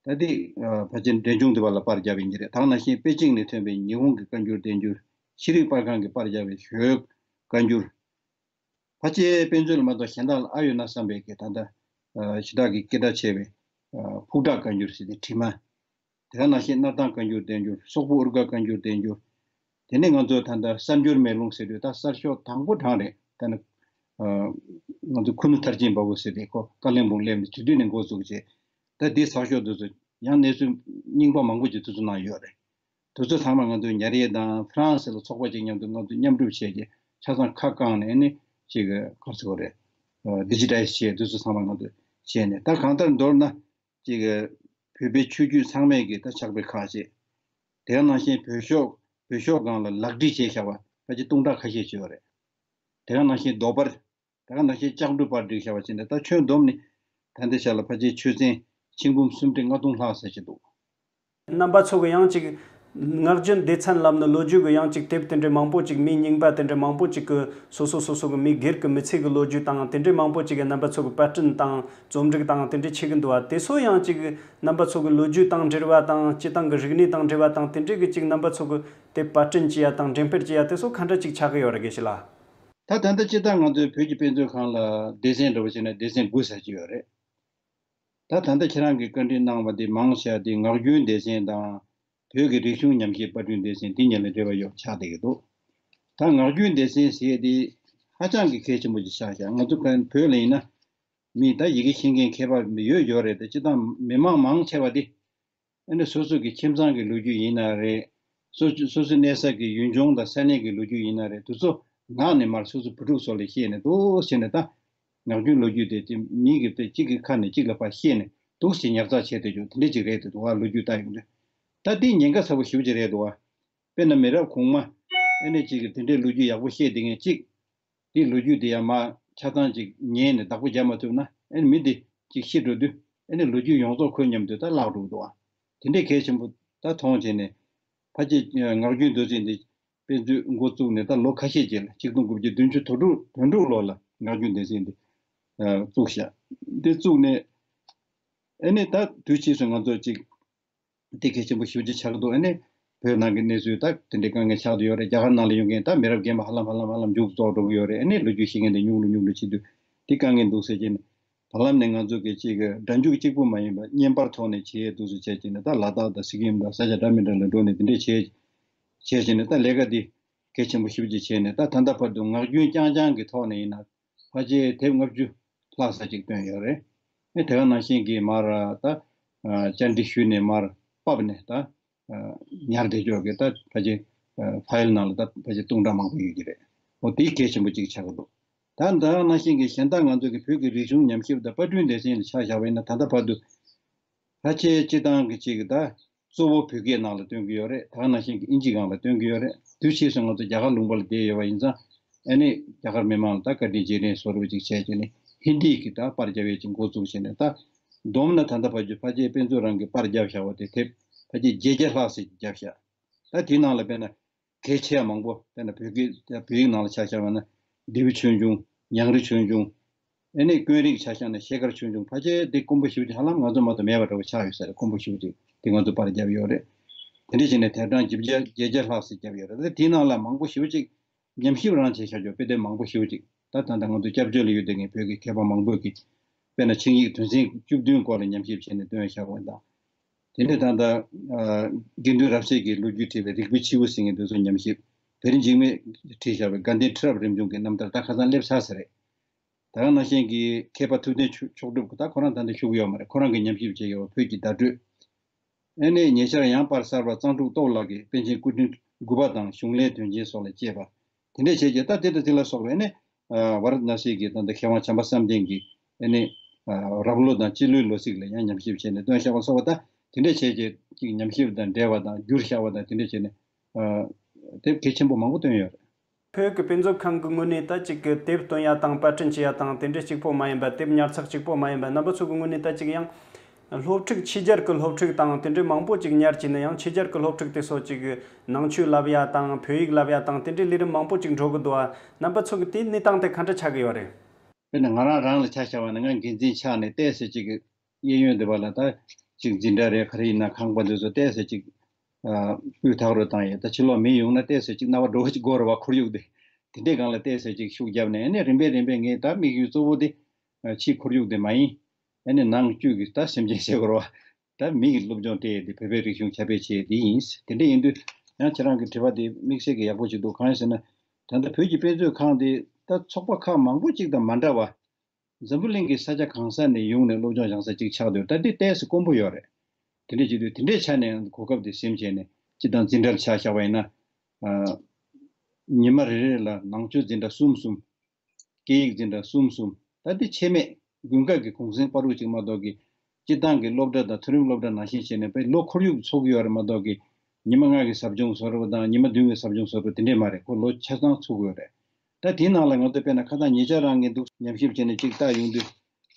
ད་ལྟའི་ཨ་ཕལ་ཆེར་འབྲས་ལྗོངས་འདི་པ་ལ་པར་བརྒྱབ་པ་ཡིན་གྱི་རེད། ད་ག་ནང་བཞིན་པེ་ཅིང་ནས་ཐོན་པའི་ཉི་ཧོང་གི་བཀའ་འགྱུར་བསྟན་འགྱུར། ཤེས་རིག་པར་ཁང་གིས་པར་བརྒྱབ་པའི་ཞོལ་བཀའ་འགྱུར། ཕལ་ཆེར་དཔེ་མཛོད་ལ་མ་གཏོགས་གཞན་དག་ལ་ཨ་ཡོད་ན་བསམ་པའི་གི་ད་ལྟ་ཨ་ཞི་དྲག་གི་སྐད་གྲགས་ཆེ་བའི་ཨ་ཕུག་བྲག་བཀའ་འགྱུར་ཟེར་ཏེ་བྲིས་མ། དེ་ག་ནང་བཞིན་སྣར་ཐང་བཀའ་འགྱུར་བསྟན་འགྱུར། སོག་པོ་ཨུར་ག་བཀའ་འགྱུར་བསྟན་འགྱུར། དེ་ནས་ང་ཚོ་ད་ལྟ་གསར་འགྱུར་མེ་ལོང་ཟེར་དུས་ད་གསར་ཤོག་དང་པོ་གྲངས་རེད། ད་ནི་ཨ་ང་ཚོ་ཁུ་ནུ་མཐར་ཕྱིན་འབའ་བོ་ཟེར་ཏེ་ཁོ་ཀ་ལོན་སྦུག་སླེབས་ནས་དེ་དུས་ནས་འགོ་བཙུགས་བྱས། ད་འདི་གསར་ཤོག་དེ་ཚོ་ཡང་གནས་ཚུལ་རྙིང་པ་མང་པོ་ཅིག་དེ་ཚོ་ནང་ཡོད་རེད། དེ་ཚོ་ཚང་མ་ང་ཚོས་ཉར་ཡས་དང་ཧྥ་རན་སི་ལ་ཚོགས་པ་ཅིག་མཉམ་དུ་ང་ཚོས་མཉམ་སྒྲུབ་བྱས་ཀྱི་ཆ་ཚང་ཁ་བཀང་ནས་ཨ་ནི་ཅིག་ག་རེ་ཟེར་དགོས་རེད། ཌི་ཇི་ཊའི་ཛི་བྱས་དེ་ཚོ་ཚང་མ་ང་ཚོས་བྱས་ནས། ད་གང་ལྟར་མདོར་ན་ཅིག་བོད་པའི་ཆོས་བརྒྱུད་ཚང་མས་ཀྱི་ད་ཕྱག་དཔེ་ཁག་བྱས། དེ་ནང་བཞིན་བོད་ཤོག་བོད་ཤོག་སྒང་ལ་ལག་བྲིས་བྱས་བཞག་པ་ཕལ་ཆེར་སྟོང་ཕྲག་ཁ་ཤས་ཅིག་ཡོད་རེད། དེ་ག་ནང་བཞིན་རྡོ་པར། དེ་ག་ནང་བཞིན་ལྕགས་འབྲུ་པར་བསྒྲིགས་བཞག་པ་བྱས་ནས། ད་ཁྱོན་བསྡོམས་ནས་ད་ལྟའི་ཆ་ལ་ཕལ་ཆེར་ཆོས་ཚན་ཆིག་འབུམ་སུམ་ཁྲི་ལྔ་སྟོང་ལྷག་ཙམ་ཅིག་འདུག། རྣམ་པ་ཚོ་གི་ཡང་ཅིག་ངག་རྒྱུན་སྡེ་ཚན་ལབ་ནི་ལོ་རྒྱུས་ཀྱི་ཡང་ཅིག་དེབ་དེ་འདྲའི་མང་པོ་ཅིག་མིའི་རྙིང་པ་དེ་འདྲའི་མང་པོ་ཅིག་གི་སོ་སོ་སོ་སོ་གི་མི་སྒེར་གྱི་མི་ཚེ་གི་ལོ་རྒྱུས་དང་དེ་འདྲའི་མང་པོ་ཅིག་གི་རྣམ་པ་ཚོ་གི་པར་སྐྲུན་དང་རྩོམ་སྒྲིག་དང་དེ་འདྲའི་བྱེད་ཀྱི་འདུག་བ། དེ་ཚོ་ཡང་ཅིག་རྣམ་པ་ཚོ་གི་ལོ་རྒྱུས་དང་འབྲེལ་བ་དང་སྤྱི་བཏང་གི་རིག་གནས་དང་འབྲེལ་བ་དང་དེ་འདྲའི་གི་ཅིག་རྣམ་པ་ཚོ་གི་དེབ་པར་སྐྲུན་བྱེད་ཡ་དང་འགྲེམས་སྤེལ་བྱེད་ཡ་དེ་ཚོ་ག་འདྲ་ཅིག་ཆགས་ཀྱི་ཡོད་རེད་དགེ་བཤེས་ལགས། ད་ད་ལྟ་སྤྱིར་བཏང་ང་ཚོའི་བོད་ཀྱི་དཔེ་མཛོད་ཁང་ལ་སྡེ་ཚན་འདྲ་བོ་བྱས་ན་སྡེ་ཚན་དགུ་ཙམ་ཅིག་ཡོད་རེད། ད་ད་ལྟ་ཁྱེད་རང་གིས་བཀའ་འདྲི་གནང་བ་འདི་མང་ཆེ་བ་འདི་ངག་རྒྱུན་སྡེ་ཚན་དང་བོད་ཀྱི་རིག་གཞུང་ཉམས་ཞིབ་པར་སྐྲུན་སྡེ་ཚན་འདི་གཉིས་ལ་འབྲེལ་བ་ཡོད་ཆགས་བསྡད་ཀྱི་འདུག། ད་ངག་རྒྱུན་སྡེ་ཚན་ཟེར་ཡས་འདི་ཧ་ཅང་གི་གལ་ཆེན་པོ་ཅིག་ཆགས་ཤག། ང་ཚོ་བོད་ལ་ཡིན་ན་མི་ད་ཡི་གེ་ཤེས་མཁན་མཁས་པ་ཡོད་ཡོད་རེད་དེ། སྤྱིར་བཏང་མི་མང་མང་ཆེ་བ་འདི་ཨ་ནི་སོ་སོ་གི་ཁྱིམ་ཚང་གི་ལོ་རྒྱུས་ཡིན་ན་རེད། སོ་སོ་སོའི་གནས་ས་གི་ཡུལ་ལྗོངས་དང་ས་གནས་ཀྱི་ལོ་རྒྱུས་ཡིན་ན་རེད། དེ་ཚོ་ངག་ནས་མར་སོ་སོ་བུ་ཕྲུག་ཚོ་ལ་བཤད་ནས་འདུག་བྱས་ནས། ད་ངག་རྒྱུན་ལོ་རྒྱུས་དེ་དེ་མི་གི་དཔེ་གཅིག་གི་ཁ་ནས་གཅིག་ལ་ཕར་བཤད་ནས་འདུག་སེ་ཉར་ཚགས་བྱས་བསྡད་རྒྱུ་དེ་འདྲ་ཅིག་རེད་དེ་འདུག་བ། ལོ་རྒྱུས་ལྟ་ཡོང་དུས་ད་འདི་ཉེན་ཁ་ཚ་པོ་ཞེ་པོ་ཅིག་རེད་འདུག་བ། དཔེར་ན་མི་རབས་གོང་མ་ཨ་ནི་ཅིག་གིས་དེ་འདྲའི་ལོ་རྒྱུས་ཡག་པོ་བཤད་བསྡད་མཁན་གཅིག། དེའི་ལོ་རྒྱུས་དེ་ཡང་མར་ཆ་ཚང་ཅིག་ཉན་ནས་བདག་པོ་རྒྱབ་མ་ཐུབ་ན། ཨ་ནི་མི་དེ་ཅིག་ཤི་འགྲོ་དུས་ཨ་ནི་ལོ་རྒྱུས་ཡོངས་རྫོགས་ཁོའི་མཉམ་དུ་ད་བརླག་འགྲོ་གི་འདུག་བ། དེ་འདྲའི་གལ་ཆེན་པོ་ད་མཐོང་བྱས་ནས། ཕལ་ཆེར་ངག་རྒྱུན་མདོ་ཚིག་འདི་དཔེ་མཛོད་འགོ་བཙུགས་ནས་ད་ལོ་ཁ་ཤས་རྗེས་ལ་ཆིག་སྟོང་དགུ་བརྒྱ་བདུན་ཅུ་དོན་དྲུག་དོན་དྲུག་ལོ་ལ་ངག་རྒྱུན་སྡེ་ཚན་འདི་ཨ་བཙུགས་ཤག། འདི་བཙུགས་ནས་ཨ་ནི་ད་དུས་ཕྱིས་སུ་ང་ཚོ་ཅིག་འདི་གལ་ཆེན་པོ་ཞེ་པོ་ཅིག་ཆགས་འདུག། ཨ་ནི་བོད་ནང་གི་གནས་ཚུལ་ད་དེ་འདྲའི་དཀའ་ངལ་ཆགས་བསྡད་ཡོད་རེད། རྒྱ་གར་ནང་ལ་ཡོད་མཁན་ད་མི་རབས་རྒན་པ་ཧ་ལམ་ཧ་ལམ་ཧ་ལམ་མཇུག་རྫོགས་འགྲོ་གི་ཡོད་རེད། ཨ་ནི་ལོ་རྒྱུས་ཤེས་མཁན་དེ་ཉུང་རུ་ཉུང་རུ་བྱེད་དུས་འདི་དཀའ་ངལ་འདུག་ཟེར་གྱིན། བར་ལམ་ནས་ང་ཚོ་གི་ཅིག་སྒྲ་འཇུག་གཅིག་པུ་མ་ཡིན་པ་བརྙན་པར་ཐོག་ནས་བྱེད་ཡས་འདུག་སེ་བྱས་བྱས་ནས། ད་ལ་དྭགས་དང་སི་ཀིམ་དང་ས་ཆ་འདྲ་མི་འདྲ་ལ་འགྲོ་ནས་དེ་འདྲས་བྱས་བྱས་བྱས་ནས། ད་ལས་ཀ་འདི་གལ་ཆེན་པོ་ཞེ་པོ་ཅིག་བྱས་ནས། ད་ད་ལྟ་བར་དུ་ངག་རྒྱུན་རྐྱང་རྐྱང་གི་ཐོག་ནས་ཡིན་ན་ཕལ་ཆེར་དེབ་ལྔ་བཅུ་ལྷག་ཙམ་ཅིག་བཏོན་ཡོད་རེད། ཨེ་དེ་ག་ནང་བཞིན་གྱི་མར་ད་བཅར་འདྲི་ཞུས་ནས་མར་ཕབ་ནས་ད་ཉར་བསྡད་ཆོག་གི་ད་ཕལ་ཆེར་ཕ་ཡིལ་ནང་ལ་ད་ཕལ་ཆེར་སྟོང་ཕྲག་མང་པོ་ཡོད་ཀྱི་རེད། འོ་དེ་གལ་ཆེན་པོ་ཅིག་ཆགས་ཀྱི་འདུག། ད་ད་ག་ནང་བཞིན་གྱི་གཞན་དག་ང་ཚོ་གི་བོད་ཀྱི་རིག་གཞུང་ཉམས་ཞིབ་དང་པར་སྐྲུན་སྡེ་ཚན་ལ་ཆ་བཞག་པ་ཡིན་ན། ད་ལྟ་བར་དུ་ཕལ་ཆེར་སྤྱིར་བཏང་གི་ཅིག་ད་གཙོ་བོ་བོད་སྐད་ནང་ལ་སྟོན་གྱི་ཡོད་རེད། ད་ག་ནང་བཞིན་གྱི་ཨིན་ཇི་སྒང་ལ་སྟོན་གྱི་ཡོད་རེད། དུས་ཕྱིས་སུ་ང་ཚོ་རྒྱ་གར་ལུང་པ་ལ་བསྡད་ཡོད་པ་ཡིན་ཙང་། ཨ་ནི་རྒྱ་གར་མི་མང་ལ་ད་བཀའ་དྲིན་རྗེས་དྲན་བཟོ་འདྲ་ཅིག་བྱས་བྱས་ནས་ཧིན་དི་གི་ད་པར་རྒྱབ་ཡས་ཅིག་འགོ་བཙུགས་བྱས་ནས། ད་བསྡོམས་ན་ད་ལྟ་བར་དུ་ཕལ་ཆེར་དཔེ་མཛོད་རང་གིས་པར་བརྒྱབ་བཞག་པ་དེ་དེབ་ཕལ་ཆེར་བརྒྱད་བརྒྱ་ལྷག་ཙམ་བརྒྱབ་བཞག། ད་དེའི་ནང་ལ་དཔེར་ན་གལ་ཆེ་བ་མང་པོ། དཔེར་ན་བོད་སྐད་བོད་ཡིག་ནང་ལ་ཆ་བཞག་པ་ན་ལྡེའུ་ཆོས་འབྱུང་། ཉང་རལ་ཆོས་འབྱུང་། ཨ་ནི་དཀོན་རིགས་ཆ་བཞག་ན་ཤེལ་དཀར་ཆོས་འབྱུང་། ཕལ་ཆེར་འདི་དཀོན་པོ་ཞེ་པོ་ཅིག་ཧ་ལམ་ང་ཚོ་མ་གཏོགས་མེད་པ་འདྲ་བོ་ཆགས་ཡོད་ས་རེད། དཀོན་པོ་ཞེ་པོ་ཅིག་དེ་ང་ཚོ་པར་བརྒྱབ་ཡོད་རེད། དེ་འདྲ་བྱས་ནས་དེབ་གྲངས་བརྒྱད་བརྒྱ་བརྒྱད་བརྒྱ་ལྷག་ཙམ་བརྒྱབ་ཡོད་རེད། ད་དེའི་ནང་ལ་མང་པོ་ཞེ་པོ་ཅིག་ཉམས་ཞིབ་རང་བྱས་བཞག་ཆོག་དཔེ་དེབ་མང་པོ་ཞེ་པོ་ཅིག། ད་ད་ལྟ་ང་ཚོ་སྐྱབས་བཅོལ་ལ་ཡོད་བསྡད་མཁན་བོད་ཀྱི་མཁས་པ་མང་པོས་ཀྱིས་དཔེར་ན་ཆིངས་ཡིག་དོན་ཚན་བཅུ་བདུན་སྐོར་ལ་ཉམས་ཞིབ་བྱས་ནས་བཏོན་བཞག་པ་དང་། དེ་ནས་ད་ལྟ་ཨ་དགེ་འདུན་རབ་གསལ་གྱི་ལོ་རྒྱུས་བྲིས་པའི་རིག་པའི་ཆུ་བོ་ཟེར་མཁན་དེ་ཚོ་ཉམས་ཞིབ། དེ་རིང་འཇིགས་མེད་བྲིས་བཞག་པའི་དགའ་ལྡན་ཁྲི་རབས་རིམ་བྱུང་གི་རྣམ་ཐར་ད་ཁ་སང་སླེབས་ཚར་ས་རེད། ད་ག་ནང་བཞིན་གྱི་མཁས་པ་ཐུབ་བསྟན་མཆོག་གྲུབ་ད་ཁོ་རང་ད་ལྟ་བཞུགས་ཡོད་མ་རེད། ཁོ་རང་གིས་ཉམས་ཞིབ་བྱས་ཡོད་པ་བོད་ཀྱི་བརྡ་སྤྲོད། ཨ་ནི་ཉེ་ཆར་ཡང་པར་གསར་པ་གཙང་ཕྲུག་སྟོབས་ལགས་ཀྱིས་པཎ་ཆེན་སྐུ་ཕྲེང་དགུ་པ་དང་གཞུང་ལས་དོན་ཆེན་སོགས་ལ་དཔྱད་པ། དེ་འདྲས་བྱས་རྗེས་ད་དེ་དང་དེ་ལ་སོགས་པའི་ཨ་ནི་ཝཱ་ར་ཎ་སི་གི་ད་ལྟ་མཁས་དབང་བྱམས་པ་བསམ་གཏན་གྱིས་ཨ་ནི་རབ་ལོ་དང་སྤྱི་ལོའི་ལོ་ཚིགས་ལ་ཡང་ཉམས་ཞིབ་བྱས་ནས་བཏོན་བཞག་པ་སོགས་པ། ད་དེ་འདྲས་བྱས་རྗེས་ཅིག་ཉམས་ཞིབ་དང་འབྲེལ་བ་དང་བསྒྱུར་བཞག་པ་དང་དེ་འདྲས་བྱས་ནས་དེབ་གལ་ཆེན་པོ་མང་པོ་བཏོན་ཡོད་རེད། བོད་ཀྱི་དཔེ་མཛོད་ཁང་གི་ངོས་ནས་ད་ཅིག་གི་དེབ་སྟོན་ཡ་དང་པར་སྐྲུན་བྱེད་ཡ་དང་དེ་འདྲ་གཅིག་པོ་མ་ཡིན་པ། དེབ་ཉར་ཚགས་གཅིག་པོ་མ་ཡིན་པ། རྣམ་པ་ཚོ་གི་ངོས་ནས་ད་ཅིག་ཡང་སློབ་ཕྲུག་ཕྱི་རྒྱལ་གྱི་སློབ་ཕྲུག་དང་དེ་འདྲའི་མང་པོ་ཅིག་ཉར་གྱིས་ནས། ཡང་ཕྱི་རྒྱལ་གྱི་སློབ་ཕྲུག་དེ་ཚོ་ཅིག་ནང་ཆོས་བསླབ་ཡ་དང་བོད་ཡིག་བསླབ་ཡ་དང་དེ་འདྲའི་ལས་རིམ་མང་པོ་ཅིག་འགྲོ་གི་འདུག་ཨ། རྣམ་པ་ཚོ་གི་དེའི་གནས་སྟངས་དེ་ག་འདྲ་ཆགས་ཀྱི་ཡོད་རེད། དཔེར་ན་ང་རང་རང་ལ་ཆ་བཞག་པ་ན། ང་འགན་འཛིན་ཆགས་ནས་ཏོག་ཙམ་ཅིག་གི་གཡས་གཡོན་འདི་པ་ལ་ད་ཅིག་འཛིན་གྲྭ་རེད་ག་རེ་ཡིན་ན་ཁང་པ་འདི་ཚོ་ཏོག་ཙམ་ཅིག་ཨ་སྤུས་དག་རུ་བཏང་ཡས། ད་ཕྱི་ལོགས་མི་ཡོང་ན་ཏོག་ཙམ་ཅིག་རྣ་བ་འགྲོ་གི་ཅིག་དགོས་རེད་བ། ཁོར་ཡུག་འདི་དེ་འདྲའི་སྒང་ལ་ཏོག་ཙམ་ཅིག་ཤུགས་བརྒྱབ་ནས། ཨ་ནི་རིམ་པས་རིམ་པས་ངས་ད་དམིགས་ཡུལ་གཙོ་བོ་འདི་ཨ་ཕྱིའི་ཁོར་ཡུག་འདི་མ་ཡིན། ཨ་ནི་ནང་བཅུད་ཀྱི་ད་སེམས་ཅན་ཟེར་དགོས་རེད་བ། ད་མི་གི་སློབ་སྦྱོང་སྤྲད་ཡས་འདི་བོད་པའི་རིག་གཞུང་ཁྱབ་སྤེལ་བྱེད་ཡས་འདི་ཡིན། དེ་འདྲ་ཡིན་དུས་ཡང་ཁྱེད་རང་གི་དྲི་བ་འདི་དམིགས་བསལ་གྱི་ཡག་པོ་ཅིག་འདུག། གང་ཡིན་ཟེར་ན། ད་ལྟ་བོད་ཀྱི་དཔེ་མཛོད་ཁང་འདི་ད་ཚོགས་པ་ཁག་མང་པོ་ཅིག་དང་མ་འདྲ་བ། འཛམ་བུ་གླིང་གི་ས་ཆ་གང་ས་ནས་ཡོང་ནས་སློབ་སྦྱོང་སྦྱང་ས་ཅིག་ཆགས་སྡོད། ད་འདི་ཏོག་ཙམ་དཀོན་པོ་ཡོད་རེད། དེ་འདྲ་བྱེད་དུས་དེ་འདྲའི་ཆ་ནས་གོ་སྐབས་དེ་ཟིན་བྱས་ནས་ སྤྱིར་བཏང་འཛིན་གྲྭར་ཆ་བཞག་པ་ཡིན་ན། ཨ། ཉི་མ་རེ་རེ་ལ་ནང་ཆོས་འཛིན་གྲྭ་གསུམ་གསུམ། སྐད་ཡིག་འཛིན་གྲྭ་གསུམ་གསུམ། ད་འདི་ཆད་མེད་དགུན་ཁ་གི་གུང་སེང་བར་དུ་ཅིག་མ་གཏོགས་ཀྱི། སྤྱིར་བཏང་གི་སློབ་གྲྭ་དང་མཐོ་རིམ་སློབ་གྲྭ་ནང་བཞིན་བྱས་ནས་དཔེ་ལོ་ཁོར་ཡུག་ཚུགས་ཀྱི་ཡོད་རེད་མ་གཏོགས་ཀྱི། ཉི་མ་ལྔ་གི་ཟབ་སྦྱོང་བཟོ་རོགས་དང་ཉི་མ་བདུན་གྱི་ཟབ་སྦྱོང་བཟོ་རོགས་དེ་འདྲས་མ་རེད། ཁོ་ལོ་ཆ་ཚང་ཚུགས་ཀྱི་ཡོད་རེད། ད་དེའི་ནང་ལ་ང་ཚོ་དཔེར་ན་ཁ་སང་ཉེ་ཆར་རང་ངས་འདུག་ཉམས་ཞིབ་བྱས་ནས་ཅིག་བལྟ་ཡོང་དུས།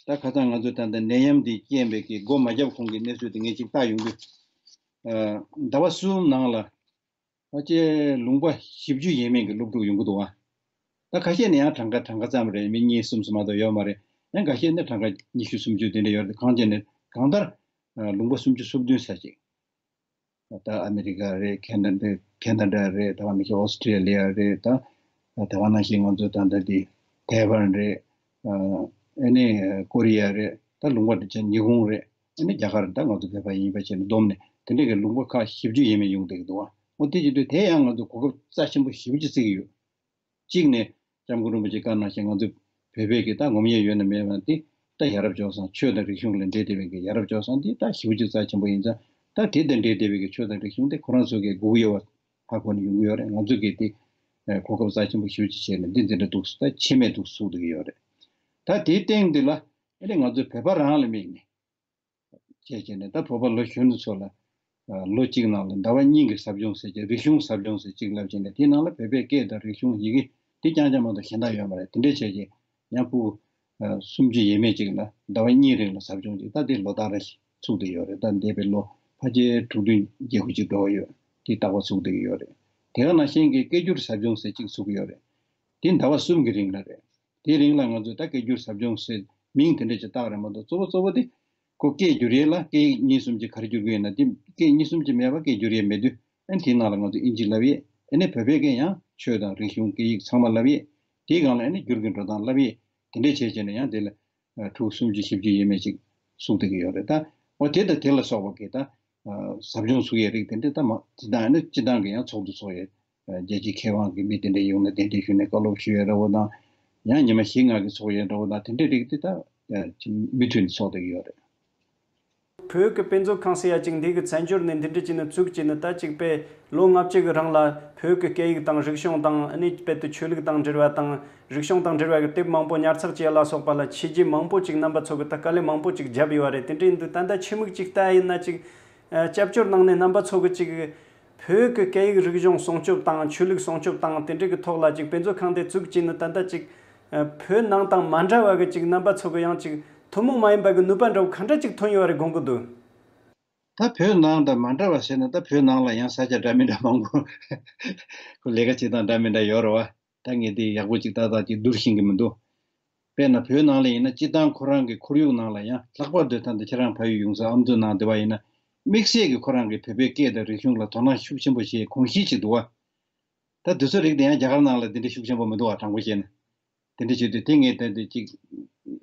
ད་ཁ་སང་ང་ཚོ་ད་ལྟ་ནད་ཡམས་འདི་རྐྱེན་པས་ཀྱི་སྒོ་མ་བརྒྱབ་གོང་གི་གནས་ཚུལ་དེ་ངས་ཅིག་བལྟ་ཡོང་དུས། ཨ། ཟླ་བ་གསུམ་ནང་ལ་ཕལ་ཆེར་ལུང་པ་བཞི་བཅུ་ཡས་མས་ཀྱི་སློབ་ཕྲུག་ཡོང་གི་འདུག་ཨ། ད་ཁ་ཤས་ནི་ཡང་གྲངས་ཀ་གྲངས་ཀ་ཙམ་རེད། མི་གཉིས་གསུམ་ཙམ་མ་གཏོགས་ཡོད་མ་རེད། ཡང་ཁ་ཤས་ནི་གྲངས་ཀ་ཉི་ཤུ་སུམ་ཅུ་དེ་འདྲ་ཡོད་རེད། གང་བྱས་ནས་གང་ལྟར། ཨ། ལུང་པ་སུམ་ཅུ་སོ་བདུན་ཙམ་ཅིག་ད་ཨ་མི་རི་ཀ་རེད། ཁེ་ན་ཌ་ཁེ་ན་ཌ་རེད། ད་ག་ནང་བཞིན་ཨོ་སི་ཀྲི་ལི་ཡ་རེད། ད་ད་ག་ནང་བཞིན་ང་ཚོ་ད་ལྟ་འདི་ཐའེ་ཝན་རེད། ཨ་ནི་ཀོ་རི་ཡ་རེད། ད་ལུང་པ་འདི་ཚོ་ཉི་ཧོང་རེད། ཨ་ནི་རྒྱ་གར། ད་ང་ཚོ་བོད་པ་ཡིན་པ་བྱས་ནས་བསྡོམས་ནས་དེ་འདྲས་ཀྱི་ལུང་པ་ཁག་བཞི་བཅུ་ཡས་མས་ཡོང་བསྡད་ཀྱི་འདུག་བ། འོ་དེ་བྱེད་དུས་དེ་ཡང་ང་ཚོ་གོ་སྐབས་རྩ་ཆེན་པོ་ཞེ་པོ་ཅིག་བརྩི་གི་ཡོད། གཅིག་ནས་སྐྱབས་མགོན་རིན་པོ་ཆེ་བཀའ་གནང་བཞིན་ང་ཚོ་བོད་པའི་གི་ད་ངོམ་ཡས་ཡོད་ན་མེད་ན་དེ་ད་ཡ་རབས་སྤྱོད་བཟང་། ཆོས་དང་རིག་གཞུང་ལ་འབྲེལ་བསྡད་པའི་གི་ཡ་རབས་སྤྱོད་བཟང་དེ་ད་ཞེ་པོ་ཅིག་རྩ་ཆེན་པོ་ཡིན་ཙང་། ད་དེ་དང་འབྲེལ་བསྡད་པའི་གི་ཆོས་དང་རིག་གཞུང་དེ་ཁོ་རང་ཚོ་གི་སྒུག་ཡོད་པ་ཧ་གོ་ནས་ཡོང་གི་ཡོད་རེད། ང་ཚོ་གི་དེ་གོ་སྐབས་རྩ་ཆེན་པོ་ཞེ་པོ་ཅིག་བྱས་ནས་འདི་འདི་འདྲ་འདུག་ད་ཆད་མེད་འདུག་ཚུགས་བསྡད་ཀྱི་ཡོད་རེད། ད་དེའི་སྟེང་འདི་ལ་ཨ་ནི་ང་ཚོ་བོད་པ་རང་ལ་དམིགས་ནས། བྱས་བྱས་ནས་ད་བོད་པ་ལོ་གཞོན་ཚོ་ལ། ཨ། ལོ་གཅིག་ནང་ལ་ཟླ་བ་གཉིས་ཀྱི་ཟབ་སྦྱོང་ཟེར་གྱི། རིག་གཞུང་ཟབ་སྦྱོང་ཟེར་གཅིག་ལབ་བྱས་ནས་དེའི་ནང་ལ་བོད་པའི་སྐད་དང་རིག་གཞུང་ཡི་གེ་དེ་རྐྱང་རྐྱང་མ་གཏོགས་གཞན་དག་ཡོད་མ་རེད། དེ་འདྲས་བྱས་བྱས་ཡང་ཕྲུ་གུ་སུམ་ཅུ་ཡས་མས་ཅིག་ལ་ཟླ་བ་གཉིས་རིང་ལ་ཟབ་སྦྱོང་ཅིག་ད་དེ་ལོ་ལྟར་རེ་ཚུགས་བསྡད་ཡོད་རེད། ད་འདས་པའི་ལོ་ཕལ་ཆེར་དྲུག་བདུན་བརྒྱད་དགུ་ཅིག་འགྲོ་གི་ཡོད། དེ་རྟག་པར་ཚུགས་བསྡད་ཀྱི་ཡོད་རེད། དེ་ག་ནང་བཞིན་གྱི་སྐད་སྒྱུར་ཟབ་སྦྱོང་ཟེར་གཅིག་ཚུགས་ཀྱི་ཡོད་རེད། དེ་ཟླ་བ་གསུམ་གྱི་རིང་ལ་རེད། དེའི་རིང་ལ་ང་ཚོས་ད་སྐད་སྒྱུར་ཟབ་སྦྱོང་ཟེར་མིང་དེ་འདྲ་ཅིག་བཏགས་རེད་མ་གཏོགས། གཙོ་བོ་གཙོ་བོ་དེ་ཁོ་སྐད་སྒྱུར་ཡས་ལ་སྐད་ཡིག་གཉིས་གསུམ་ཅིག་ག་རེ་སྒྱུར་གྱི་ཡོད་ན། དེ་སྐད་གཉིས་གསུམ་ཅིག་མེད་པ་སྐད་སྒྱུར་ཡས་མེད་དུས། ཨ་ནི་དེའི་ནང་ལ་ང་ཚོ་ཨིན་ཇི་བསླབ་ཡས། ཨ་ནི་བོད་པའི་སྐད་ཡང་ཆོས་དང་རིག་གཞུང་སྐད་ཡིག་ཚང་མ་བསླབ་ཡས། དེའི་སྒང་ལ་ཨ་ནི་སྒྱུར་གྱི་འགྲོ་སྟངས་བསླབ་ཡས། དེ་འདྲས་བྱས་བྱས་ནས་ཡང་དེ་ལ་ཕྲུ་གུ་སུམ་ཅུ་བཞི་བཅུ་ཡས་མས་ཅིག་ཚུགས་བསྡད་ཀྱི་ཡོད་རེད། ད་འོ་དེ་དང་དེ་ལ་སོགས་པ་གི་ད་ཟབ་སྦྱོང་ཚུགས་ཡས་རིགས་དེ་འདྲས་ད་མ་དེ་དང་ཨ་ནི་སྤྱིར་བཏང་གི་ཡང་ཚོགས་འདུ་ཚོགས་ཡས། རྒྱལ་སྤྱིའི་མཁས་དབང་གི་མི་དེ་འདྲ་ཡོང་ནས་གདན་འདྲེན་ཞུས་ནས་བཀའ་སློབ་ཞུ་ཡས་འདྲ་བོ་དང་། ཡང་ཉི་མ་བཞི་ལྔ་གི་ཚོགས་ཡས་འདྲ་བོ་དང་། དེ་འདྲའི་རིགས་དེ་ད་མུ་མཐུད་ནས་ཚོགས་བསྡད་ཀྱི་ཡོད་རེད། བོད་ཀྱི་དཔེ་མཛོད་ཁང་ཟེར་ཡ་ཅིག་འདི་གི་བཙན་བྱོལ་ནས་འདི་འདྲ་བྱས་ནས་བཙུགས་བྱས་ནས། ད་ཅིག་དཔེ་ལོ་ལྔ་བཅུ་གི་རིང་ལ་བོད་ཀྱི་སྐད་ཡིག་དང་རིག་གཞུང་དང་། ཨ་ནི་དཔེ་དེ་ཆོས་ལུགས་དང་འབྲེལ་བ་དང་། རིག་གཞུང་དང་འབྲེལ་བ་གི་དེབ་མང་པོ་ཉར་ཚགས་བྱས་ལ་སོགས་པ་ལ་བྱས་རྗེས་མང་པོ་ཅིག་རྣམ་པ་ཚོ་གི་ད་དཀའ་ལས་མང་པོ་ཅིག་བརྒྱབ་ཡོད་རེད། དེ་འདྲ་ཡིན་དུས་ད་ལྟ་ཕྱི་མིག་ཅིག་ལྟ་ཡིན་ན་ཅིག་ཨ། སྐྱབས་བཅོལ་ནང་ནས་རྣམ་པ་ཚོ་གི་ཅིག་བོད་ཀྱི་སྐད་ཡིག་རིག་གཞུང་སྲུང་སྐྱོབ་དང་། ཆོས་ལུགས་སྲུང་སྐྱོབ་དང་། དེ་འདྲ་གི་ཐོག་ལ་ཅིག་དཔེ་མཛོད་ཁང་དེ་བཙུགས་བྱས་ནས་ད་ལྟ་ཅིག་ཨ། བོད་ནང་དང་མ་འདྲ་བ་གི་ཅིག་རྣམ་པ་ཚོ་གི་ཡང་ཅིག་ཐུན་མོང་མ་ཡིན་པ་གི་ནུས་པ་འདྲ་བོ་ག་འདྲ་ཅིག་ཐོན་ཡོད་རེད་དགོངས་ཀྱི་འདུག་ད་བོད་ནང་དང་མ་འདྲ་བ་ཟེར་ན། ད་བོད་ནང་ལ་ཡང་ས་ཆ་འདྲ་མི་འདྲ་མང་པོ། ཁོ་ལས་ཀ་བྱེད་སྟངས་འདྲ་མི་འདྲ་ཡོད་རེད་བ། ད་ངས་དེ་ཡག་པོ་ཅིག་ཏག་ཏག་ཅིག་བསྡུར་ཤེས་ཀྱི་མི་འདུག་དཔེར་ན་བོད་ནང་ལ་ཡིན་ན། སྤྱིར་བཏང་ཁོ་རང་གི་ཁོར་ཡུག་ནང་ལ་ཡང་ལྷག་པར་དུ་ད་ལྟ་ཁྱེད་རང་ཕ་ཡུལ་ཡོང་ས་ཨ་མདོ་ནང་བསྡད་པ་ཡིན་ན། དམིགས་བསལ་གྱི་ཁོ་རང་གི་བོད་པའི་སྐད་དང་རིག་གཞུང་ལ་དོ་སྣང་ཤུགས་ཆེན་པོ་བྱེད་གོམས་གཤིས་ཅིག་འདུག་བ། ད་དེ་ཚོ་རིགས་དེ་ཡང་རྒྱ་གར་ནང་ལ་དེ་འདྲ་ཤུགས་ཆེན་པོ་མི་འདུག་བ། དྲང་པོ་བཤད་ན། དེ་འདྲ་བྱེད་དུས་དེ་ངས་ད་དེ་ཅིག་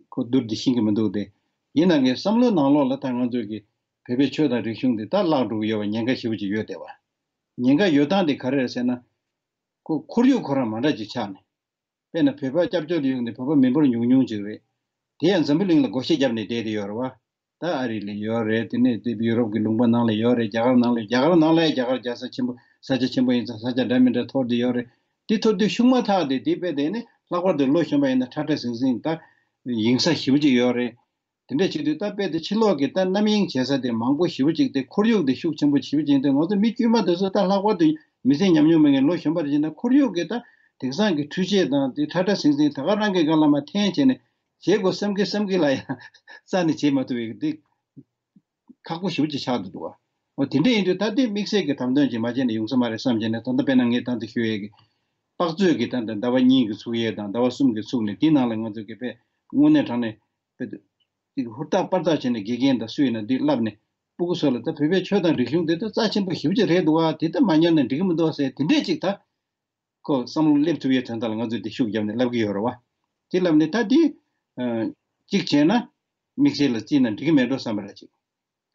ཁོ་བསྡུར་ཏེ་ཤེས་ཀྱི་མི་འདུག་སྟེ། ཡིན་ན་ངའི་བསམ་བློའི་ནང་ལོགས་ལ་ད་ང་ཚོ་གི་བོད་པའི་ཆོས་དང་རིག་གཞུང་འདི་ད་བརླག་འགྲོ་གི་ཡོད་པ་ཉེན་ཁ་ཞེ་པོ་ཅིག་ཡོད་བསྡད་པ། ཉེན་ཁ་ཡོད་སྟངས་དེ་ག་རེ་རེད་ཟེར་ན། ཁོ་ཁོར་ཡུག་ཁོ་རང་མ་འདྲ་ཅིག་ཆགས་ནས། དཔེར་ན་བོད་པ་སྐྱབས་བཅོལ་དུ་ཡོང་ནས་བོད་པ་མི་འབོར་ཉུང་ཉུང་ཅིག་རེད། དེ་ཡང་འཛམ་བུ་གླིང་ལ་སྒོ་ཕྱེ་བརྒྱབ་ནས་བསྡད་དེ་ཡོད་རེད་བ། ད་ཨ་རི་ལ་ཡོད་རེད། དེ་ནས་དེ་ཡུ་རོབ་ཀྱི་ལུང་པ་ནང་ལ་ཡོད་རེད། རྒྱ་གར་ནང་ལ། རྒྱ་གར་ནང་ལ་ཡང་རྒྱ་གར་རྒྱལ་ས་ཆེན་པོ། ས་ཆ་ཆེན་པོ་ཡིན་ཙང་ས་ཆ་འདྲ་མི་འདྲ་འཐོར་བསྡད་ཡོད་རེད། དེ་འཐོར་དུས་ཤུགས་མ་ཐག་དེ་དེ་དཔེ་དེ་ནི་ལྷག་པར་དུ་ལོ་གཞོན་པ་ཡིན་ན་ཁྲ་ཁྲ་ཟིང་ཟིང་། ད་ཡིན་ས་ཞེ་པོ་ཅིག་ཡོད་རེད། དེ་འདྲ་བྱེད་དུས་ད་དཔེ་དེ་ཕྱི་ལོགས་ཀྱི་ད་རྣམ་གཡེང་བྱེད་ས་དེ་མང་པོ་ཞེ་པོ་ཅིག་དེ། ཁོར་ཡུག་དེ་ཤུགས་ཆེན་པོ་ཞེ་པོ་ཅིག་ཡིན་དུས། ང་ཚོ་མི་དཀྱུས་མ་དེ་ཚོ། ད་ལྷག་པར་དུ་མི་ཚེ་ཉམས་མྱོང་མེད་མཁན་ལོ་གཞོན་པ་དེ་བྱས་ན། ཁོར་ཡུག་གི་ད་དེང་སང་གི་འཕྲུལ་ཆས་དང་དེ་ཁྲ་ཁྲ་ཟིང་ཟིང་ད་ག་རང་གི་སྒང་ལ་མར་འཐེན་བྱས་ནས་བྱེད་དགོས་བསམ་གི་བསམ་གི་ལ་ཡང་རྩ་ནས་བྱེད་མ་ཐུབ་པའི་དེ་ཁག་པོ་ཞེ་པོ་ཅིག་ཆགས་འདུག་འདུག་བ། འོ་དེ་འདྲ་ཡིན་དུས་ད་དེ་དམིགས་བསལ་གྱི་དམ་དོན་ཅིག་མ་བྱས་ནས་ཡོང་ས་མ་རེད་བསམ་བྱས་ནས། ད་ལྟ་དཔེར་ན་ངས་ད་ལྟ་ཞུ་ཡས་ཀྱི་དཔག་ཚོད་ཀྱི་ད་ལྟ་ཟླ་བ་གཉིས་ཀྱི་ཚུགས་ཡས་དང་ཟླ་བ་གསུམ་གྱི་ཚུགས་ནས། དེའི་ནང་ལ་ང་ཚོ་གི་དཔེ་དངོས་གནས་དྲང་གནས་དཔེ་ཅིག་ཧུར་ཐག་པར་ཐག་བྱས་ནས་དགེ་རྒན་དང་སུ་ཡིན་ན་འདི་བསླབས་ནས། སྤུ་གུ་ཚོ་ལ་ད་བོད་པའི་ཆོས་དང་རིག་གཞུང་འདི་ད་རྩ་ཆེན་པོ་ཞེ་པོ་ཅིག་རེད་འདུག་བ། དེ་ད་མ་ཉར་ན་འགྲིག་གི་མི་འདུག་བ་ཟེར། དེ་འདྲས་ཅིག་ད་ཁོ་བསམ་བློ་སླེབས་ཐུབ་ཡས་དོན་དག་ལ་ང་ཚོས་འདི་ཤུགས་བརྒྱབ་ནས་བསླབ་ཀྱི་ཡོད་རེད་བ། དེ་བསླབས་ནས་ད་འདི་ཨ་གཅིག་བྱས་ན་དམིགས་བསལ་ལ་བརྩིས་ན་འགྲིག་གི་མེད་འགྲོ་བསམ་པ་ར་ཅིག་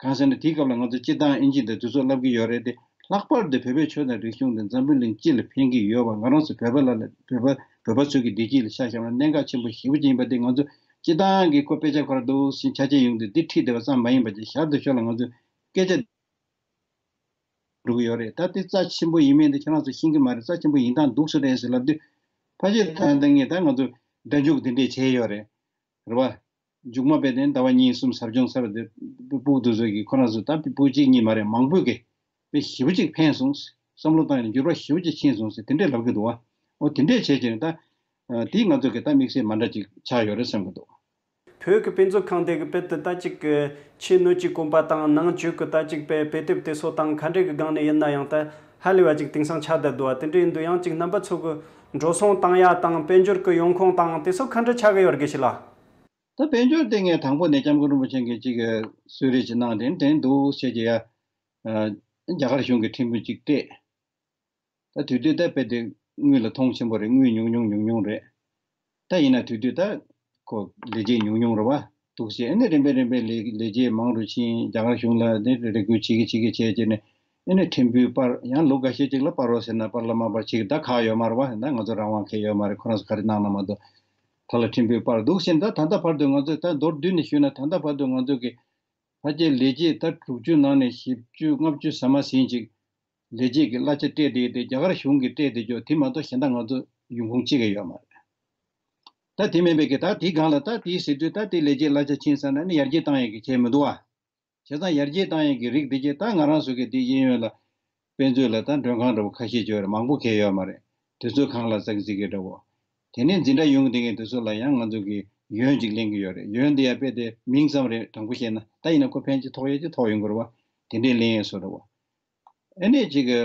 གང་ཟེར་ན་དེའི་སྐབས་ལ་ང་ཚོ་སྤྱིར་བཏང་ཨིན་ཇི་དང་དེ་ཚོ་བསླབ་ཀྱི་ཡོད་རེད་དེ། ལྷག་པར་དུ་བོད་པའི་ཆོས་དང་རིག་གཞུང་དེ་འཛམ་བུ་གླིང་སྤྱི་ལ་ཕན་གྱི་ཡོད་པ། ང་རང་ཚོ་བོད་པ་ལ་ལ་བོད་པ་བོད་པ་ཚོ་གི་བདེ་སྐྱིད་ལ་ཆ་བཞག་ན་གནད་འགག་ཆེན་པོ་ཞེ་པོ་ཅིག་ཡིན་པ་དེ། ང་ཚོ་སྤྱིར་བཏང་གི་ཁོ་དཔེ་ཆ་ཁོ་ར་འདུག་ཟིན་ཆ་ཅན་ཡོང་དུས་འདི་ཁྲིད་བསྡད་པ་ཙམ་མ་ཡིན་པ་ཅིག་ཞར་དུ་ཞོར་ལ་ང་ཚོས་སྐད་ཆ། འགྲོ་གི་ཡོད་རེད། ད་དེ་རྩ་ཆེན་པོ་ཡིན་མིན་དེ་ཁྱེད་རང་ཚོ་ཤེས་ཀྱི་མ་རེད། རྩ་ཆེན་པོ་ཡིན་སྟངས་འདུག་སེ་རེད་ཟེར་ལབ་དུས། ཕལ་ཆེར་ད་ལྟ་ངས་ད་ང་ཚོ་སྒྲ་འཇུག་འདི་འདྲས་བྱས་ཡོད་རེད། རེད་བ། མཇུག་མ་དཔེ་དེ་ཟླ་བ་གཉིས་གསུམ་ཟབ་སྦྱོང་ཚར་དེ་སྤུ་སྤུ་དུ་ཚོ་གིས་ཁོ་རང་ཚོ་ད་སྤུ་གཅིག་གཉིས་མ་རེད། མང་པོས་ཀྱིས་དཔེ་ཞེ་པོ་ཅིག་ཕན་སོང་། བསམ་བློ་བཏང་ཡང་འགྱུར་བ་ཞེ་པོ་ཅིག་ཕྱིན་སོང་ཟེར་དེ་འདྲས་ལབ་ཀྱི་འདུག་བ། འོ་དེ་འདྲས་བྱས་ཀྱི་ད་དེ་ང་ཚོ་གི་ད་དམིགས་བསལ་མ་འདྲ་ཅིག་ཆགས་ཡོད་རེད་བསམ་གྱི་འདུག། བོད་ཀྱི་དཔེ་མཛོད་ཁང་དེ་གི་དཔེ་དེ་ད་ཅིག་གི་ཆེས་སྣོད་ཀྱི་གོམ་པ་དང་ནང་བཅུད་ཀྱི་ད་ཅིག་དཔེ་དཔེ་དེབ་དེ་ཚོ་དང་ག་འདྲས་ཀྱི་སྒང་ནས་ཡིན་ན་ཡང་ད་ཧ་ལས་པ་ཅིག་དེང་སང་ཆགས་བསྡད་འདུག་བ། དེ་འདྲ་ཡིན་དུས་ཡང་ཅིག་རྣམ་པ་ཚོ་གི་འགྲོ་སོང་བཏང་ཡ་དང་དཔལ་འབྱོར་གྱི་ཡོང་ཁུངས་དང་དེ་ཚོ་ག་འདྲ་ཆགས་ཀྱི་ཡོད་རེད་དགེ་བཤེས་ལགས། ད་དཔལ་འབྱོར་དེ་ངས་དང་པོ་ནས་སྐྱབས་མགོན་རིན་པོ་ཆེ་གིས་ཅིག་གསོལ་རས་ཅིག་གནང་དེ་དེ་འདུག་བྱས་ཀྱི་ཡ། རྒྱ་གར་གཞུང་གི་ཕྲན་བུ་ཅིག་སྤྲད། ད་དུས་དུས་ད་དཔེ་དེ་དངུལ་ལ་མཐོང་ཆེན་པོ་རེད། དངུལ་ཉུང་ཉུང་ཉུང་ཉུང་རེད། ད་ཡིན་ན་དུས་དུས་ད་ཁོ་ལས་བྱེད་ཉུང་ཉུང་རེད་བ། འདུག་བྱས་ཨ་ནི་རིམ་པས་རིམ་པས་ལས་ལས་བྱེད་མང་རུ་ཕྱིན། རྒྱ་གར་གཞུང་ལ་ནི་རེ་སྐུལ་བྱེད་ཀྱི་བྱེད་ཀྱི་བྱས་བྱས་ནས་ཨ་ནི་ཕྲན་བུ་སྤར། ཡང་ལོ་འགའ་ཤས་ཅིག་ལ་སྤར་རོགས་ཟེར་ན་སྤར་ལ་མ་སྤར་བྱེད་ཀྱི་ད་ཁག་ཡོད་མ་རེད་བ། ད་ང་ཚོ་རང་དབང་གང་ཡང་ཡོད་མ་རེད། ཁོ་རང་ཚོ་ག་རེ་གནང་ན་མ་གཏོགས་ད་ལ་ཕྲན་བུ་སྤར་འདུག་བྱས་ད་ད་ལྟ་བར་དུ་ང་ཚོས་ད་མདོར་བསྡུས་ནས་ཞུས་ན་ད་ལྟ་བར་དུ་ང་ཚོ་གི་ཕལ་ཆེར་ལས་བྱེད་ད་དྲུག་ཅུ་ནང་ནས་བཞི་བཅུ་ལྔ་བཅུ་ཟ་མ་ཟིན་ཅིག་ལས་བྱེད་ཀྱི་གླ་ཆ་སྤྲད་དེ་དེ་རྒྱ་གར་གཞུང་གིས་སྤྲད་དེ་ཅོག་དེ་མ་གཏོགས་གཞན་དག་ང་ཚོ་ཡོང་ཁུངས་གཅིག་ཀྱང་ཡོད་མ་རེད། ད་དེ་མིན་པའི་གི་ད་དེའི་སྒང་ལ་ད་དེའི་ཟེར་དུས་ད་དེ་ལས་བྱེད་གླ་ཆ་ཕྱིན་ཚར་ན་ནི་ཡར་རྒྱས་བཏང་ཡས་ཀྱི་ཁྱད་མི་འདུག་བ། བྱས་ཙང་ཡར་རྒྱས་བཏང་ཡས་ཀྱི་རིགས་དེ་གྱད་ད་ང་རང་ཚོ་གི་དེ་གཡས་གཡོན་ལ་དཔེ་མཛོད་ལ་ད་མགྲོན་ཁང་འདྲ་བོ་ཁ་ཤས་ཅིག་ཡོད་རེད། མང་པོ་གང་ཡང་ཡོད་མ་རེད། དུས་ཚོད་ཁང་གླ་ཙག་ཙིག་གི་འདྲ་བོ། དེ་ནས་འཛིན་གྲྭ་ཡོང་གི་དེ་ངས་དེ་ཚོ་ལ་ཡང་ང་ཚོ་གི་ཡོན་ཅིག་ལེན་གི་ཡོད་རེད། ཡོན་དེ་ཡང་དཔེ་དེ་མིང་ཙམ་རེད། དྲང་པོ་བཤད་ན་ད་ཡིན་ན་ཁོ་ཕན་ཅིག་ཐོགས་ཡས་ཅིག་ཐོགས་ཡོང་གི་རེད་བ། དེ་འདྲས་ལེན་ཡས་བཟོ་འདྲ་བོ། ཨ་ནས་ཅིག་གི་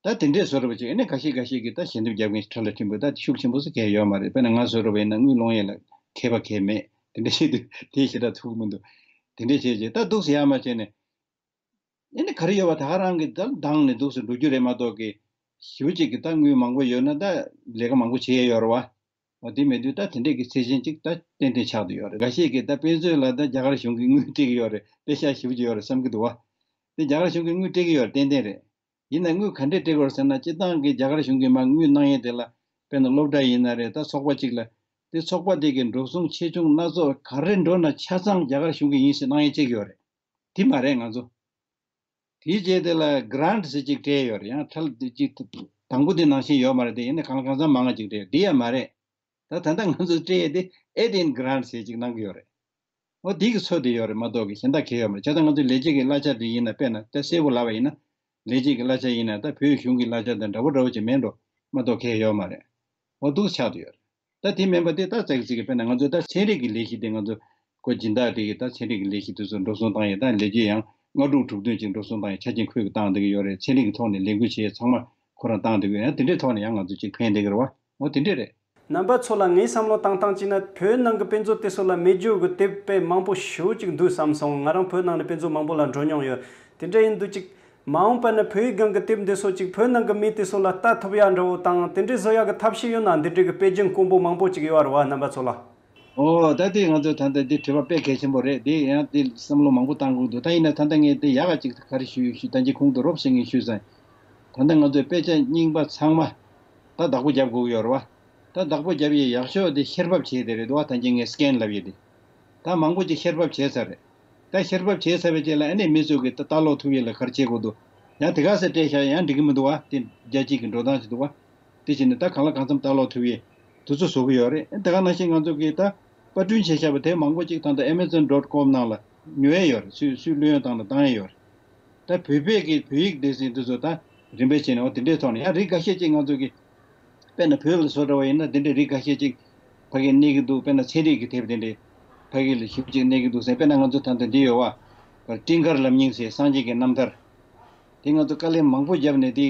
ད་དེ་འདྲས་བཟོ་འདྲ་བོ་ཅིག་ཨ་ནས་ཁ་ཤས་ཁ་ཤས་ཀྱིས་ད་ཞལ་འདེབས་རྒྱབ་མཁན་ཁྲ་ལ་ཕྲན་བུ་ད་ཤུགས་ཆེན་པོ་ཟིག་གང་ཡང་ཡོད་མ་རེད། དཔེར་ན་ང་བཟོ་འདྲ་བོ་ཡིན་ན་དངུལ་སློང་ཡས་ལ་མཁས་པ་གང་ཡང་མེད། དེ་འདྲས་བྱས་དུས་དེ་ཞེ་དྲག་ཐུག་མི་འདུག་དེ་འདྲས་བྱས་བྱས་ད་འདུག་སེ་ཡར་མར་བྱས་ནས། ཨ་ནི་ག་རེ་ཡོད་པ་ད་ག་རང་གི་ད་འདང་ནས་འདུག་སེ་འགྲོ་རྒྱུ་རེད་མ་གཏོགས་ཀི། ཞེ་པོ་ཅིག་གི་ད་དངུལ་མང་པོ་ཡོད་ན་ད་ལས་ཀ་མང་པོ་བྱེད་ཡས་ཡོད་རེད་བ། འོ་དེ་མེད་དུས་ད་དེ་འདྲས་ཀྱི་ཚད་ཆེན་ཅིག་ད་ཏན་ཏན་ཆགས་བསྡད་ཡོད་རེད། འགའ་ཤས་ཀྱིས་ད་དཔེ་མཛོད་ལ་ད་རྒྱ་གར་གཞུང་གིས་དངུལ་སྤྲད་ཀྱི་ཡོད་རེད། དཔེ་ཤག་ཞེ་པོ་ཅིག་ཡོད་རེད་བསམ་གྱི་འདུག་བ། དེ་རྒྱ་གར་གཞུང་གིས་དངུལ་སྤྲད་ཀྱི་ཡོད་རེད། ཏན་ཏན་རེད། ཡིན་ན་དངུལ་ག་འདྲས་སྤྲད་དགོས་རེད་ཟེར་ན། སྤྱིར་བཏང་གི་རྒྱ་གར་གཞུང་གིས་མར་དངུལ་གནང་ཡས་དེ་ལ་དཔེར་ན་སློབ་གྲྭ་ཡིན་ན་རེད། ད་ཚོགས་པ་གཅིག་ལ་དེ་ཚོགས་པ་དེ་གི་འགྲོ་སོང་ཆེ་ཆུང་སྣ་ཚོགས་ག་རེ་འགྲོ་ན་ཆ་ཚང་རྒྱ་གར་གཞུང་གིས་ཡིན་ཟེར་གནང་ཡས་བྱེད་ཀྱི་ཡོད་རེད། དེ་མ་རེད་ང་ཚོ། དེའི་རྗེས་དེ་ལ་གྷི་རན་ཊི་ཟེར་གཅིག་སྤྲད་ཡོད་རེད། ཡང་ཁྲལ་དེ་གཅིག་དང་པོ་དེ་ནང་བཞིན་ཡོད་མ་རེད། དེ་ཡིན་ན་གང་ལ་གང་འཚམ་མང་ང་གཅིག་སྤྲད་ཡོད། དེ་ཡང་མ་རེད། ད་ད་ལྟ་ང་ཚོས་སྤྲད་ཡས་དེ་ཨེ་ཌི་ཨིན་གྷི་རན་ཊི་ཟེར་གཅིག་གནང་གི་ཡོད་རེད། འོ་དེ་གི་ཚོད་དེ་ཡོད་རེད་མ་གཏོགས་གི་གཞན་དག་གང་ཡང་ཡོད་མ་རེད། བྱས་ཙང་ང་ཚོའི་ལས་བྱེད་ཀྱི་གླ་ཆ་དེ་ཡིན་ན་དཔེར་ན་ད་གསལ་པོ་ལབ་པ་ཡིན་ན། ལས་བྱེད་ཀྱི་གླ་ཆ་ཡིན་ན་ད་བོད་གཞུང་གི་གླ་ཆ་དང་འདྲ་པོ་འདྲ་པོ་ཅིག་མེད་འགྲོ་མ་གཏོགས་གང་ཡང་ཡོད་མ་རེད། འོ་འདུག་ཆགས་བསྡད་ཡོད་རེད། ད་དེ་མིན་པ་དེ་ད་ཙག་ཙིག་གི་དཔེར་ན་ང་ཚོ་ད་ཚན་རིག་གི་ལས་གཞི་དེ་ང་ཚོ་ཁོ་སྦྱིན་བདག་དེ་གི་ད་ཚན་རིག་གི་ལས་གཞི་དེ་ཚོ་འགྲོ་སོང་བཏང་ཡས་ད་ལས་བྱེད་ཡང་ལྔ་དྲུག་དྲུག་བདུན་ཅིག་འགྲོ་སོང་བཏང་ཡས་ཆ་རྐྱེན་ཁོས་གི་བཏང་བསྡད་གི་ཡོད་རེད། ཚན་རིག་གི་ཐོག་ནས་ལས་འགུལ་བྱེད་ཡས་ཚང་མ་ཁོ་རང་བཏང་བསྡད་གི་ཡོད། ཡང་དེ་འདྲའི་ཐོག་ནས་ཡང་ང་ཚོ་ཅིག་ཕན་བསྡད་གི་རེད་བ། འོ་དེ་འདྲས་རེད། རྣམ་པ་ཚོ་ལ་ངའི་བསམ་བློ་བཏང་སྟངས་བྱས་ན་བོད་ནང་གི་དཔེ་མཛོད་དེ་ཚོ་ལ་མེད་རྒྱུ་གི་དེབ་དཔེ་མང་པོ་ཞེ་པོ་ཅིག་འདུག་བསམ་སོང་། ང་རང་བོད་ནང་ནས་དཔེ་མཛོད་མང་པོ་ལ་འགྲོ་མྱོང་ཡོད། དེ་འདྲ་ཡིན་དུས་ཅིག་མ་འོངས་པ་ན་བོད་ཡིག་སྒང་གི་དེབ་འདི་ཚོ་ཅིག་བོད་ནང་གི་མི་དེ་ཚོ་ལ་ལྟ་ཐུབ་ཡ་འདྲ་བོ་དང་དེ་འདྲའི་བཟོ་ཡ་གི་ཐབས་ཤེས་ཡོད་ན་འདི་འདྲའི་གི་དཔེ་རྒྱུན་དཀོན་པོ་མང་པོ་ཅིག་ཡོད་རེད་བ་རྣམ་པ་ཚོ་ལ། ཨོ་ད་དེ་ང་ཚོས་ད་ལྟ་འདི་དྲི་བ་དཔེ་གལ་ཆེན་པོ་རེད། དེ་ཡང་དེ་བསམ་བློ་མང་པོ་བཏང་དགོས་འདུག་ད་ཡིན་ན་ད་ལྟ་ངས་དེ་ཡག་ག་ཅིག་ག་རེ་ཞུ་ཞུ་ད་ཅི་གོང་དུ་རོབ་ཟེར་ངས་ཞུས་ཙང་། ད་ལྟ་ང་ཚོས་དཔེ་ཆ་རྙིང་པ་ཚང་མ་ད་བདག་པོ་རྒྱབ་དགོས་ཀྱི་ཡོད་རེད་བ། ད་བདག་པོ་རྒྱབ་ཡས་ཡག་ཤོས་དེ་བཤེར་ཕབ་བྱས་དེ་རེད་འདུག་བ། ད་གིན་ངས་སི་ཀེན་ལབ་ཡས་དེ། ད་མང་པོ་ཅིག་བཤེར་ཕབ་བྱས་ཚར་རེད། ད་བཤེར་ཕབ་བྱས་ཚར་བའི་རྗེས་ལ་ཨ་ནི་མི་ཚོས་གི་ད་ལྟ་ཀློག་ཐུབ་ཡས་ལ་ག་རེ་བྱེད་དགོས་འདུག་ཡང་དེ་ག་ཚོད་སྤྲད་བཞག་ཡང་འགྲིག་གི་མི་འདུག་བ། དེ་རྒྱ་སྐྱེད་ཀྱི་འགྲོ་སྟངས་ཅིག་འདུག་བ། དེ་བྱས་ནས་ད་གང་ལ་གང་འཚམ་ལྟ་ཀློག་ཐུབ་ཡས་དུས་ཚོད་བཟོ་གི་ཡོད་རེད། དེ་ག་ནང་བཞིན་ང་ཚོ་གིས་ད་པར་སྐྲུན་བྱས་བཞག་པ་དེ་མང་པོ་ཅིག་ད་ལྟ་ཨེ་མེ་ཛོན་ཌོཊ་ཀོམ་ནང་ལ་ཉོ་ཡས་ཡོད་རེད། སུས་སུས་བློ་ཡོད་བཏང་ན་བཏང་ཡས་ཡོད་རེད། ད་བོད་པའི་གི་བོད་ཡིག་སྡེ་ཚན་དེ་ཚོ་ད་རིམ་པས་བྱས་ནས་འོ་དེ་འདྲའི་ཐོག་ནས་ཡང་རིགས་འགའ་ཤས་ཅིག་ང་ཚོ་གི་དཔེར་ན་བོད་ལ་བཟོ་འདྲ་བ་ཡིན་ན་དེ་འདྲའི་རིགས་འགའ་ཤས་ཅིག་ཕ་གིར་གནས་ཀྱི་འདུག་དཔེར་ན་ཚན་རིག་གི་དེབ་དེ་འདྲའི་ཕ་གི་ལ་ཞིབ་ཅིག་གནས་ཀྱི་འདུག་ཟེར། དཔེར་ན་ང་ཚོ་ད་ལྟ་འདི་ཡོད་བ། སྤྲིན་དཀར་ལམ་རྙིང་ཟེར་སངས་རྒྱས་ཀྱི་རྣམ་ཐར། དེ་ང་ཚོ་དཀའ་ལས་མང་པོ་བརྒྱབ་ནས་དེ་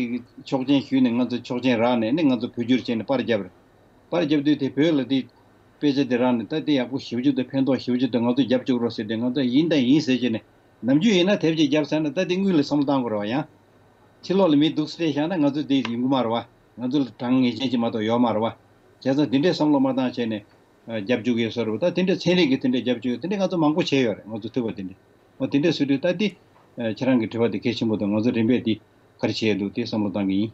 ཆོག་མཆན་ཞུས་ནས་ང་ཚོ་ཆོག་མཆན་རག་ནས་ནི་ང་ཚོ་བོད་བསྒྱུར་བྱས་ནས་པར་བརྒྱབ་རེད། པར་བརྒྱབ་དུས་དེ་བོད་ལ་དེ་དཔེ་ཆ་དེ་རག་ནས་ད་དེ་ཡག་པོ་ཞེ་པོ་ཅིག་འདུག་ཕན་ཐོགས་ཞེ་པོ་ཅིག་འདུག་ང་ཚོ་རྒྱབ་བཅུག་རོགས་ཟེར་དུས་ང་ཚོ་ཡིན་དང་ཡིན་ཟེར་བྱས་ནས་ནམ་རྒྱུན་ཡིན་ན་དེབ་ཅིག་བརྒྱབ་ཚར་ན་ད་དེ་དངུལ་ལ་བསམ་བློ་བཏང་དགོས་རེད་བ། ཡང་ཕྱི་ལོགས་ལ་མི་འདུག་སྤྲད་བཞག་ན་ང་ཚོ་དེ་ཡོང་གི་མ་རེད་བ། ང་ཚོ་ལ་གྲངས་ངེས་ཅན་ཅིག་མ་གཏོགས་ཡོད་མ་རེད་བ། བྱས་ཙང་དེ་འདྲས་བསམ་བློ་མ་བཏང་བྱས་ནས་རྒྱབ་བཅུག་ཡས་བཟོ་འདྲ་བོ། ད་དེ་འདྲས་ཚན་རིག་གི་དེ་འདྲས་རྒྱབ་བཅུག་ཡས་དེ་འདྲས་ང་ཚོ་མང་པོ་བྱས་ཡོད་རེད། ང་ཚོ་ཐུབ་པ་དེ་འདྲས། འོ་དེ་འདྲས་བཟོས་དུས་ད་དེ་ཁྱེད་རང་གི་དྲི་བ་དེ་གལ་ཆེན་པོ་འདུག་ང་ཚོ་རིམ་པས་དེ་ག་རེ་བྱས་འདུག་དེ་བསམ་བློ་བཏང་གི་ཡིན།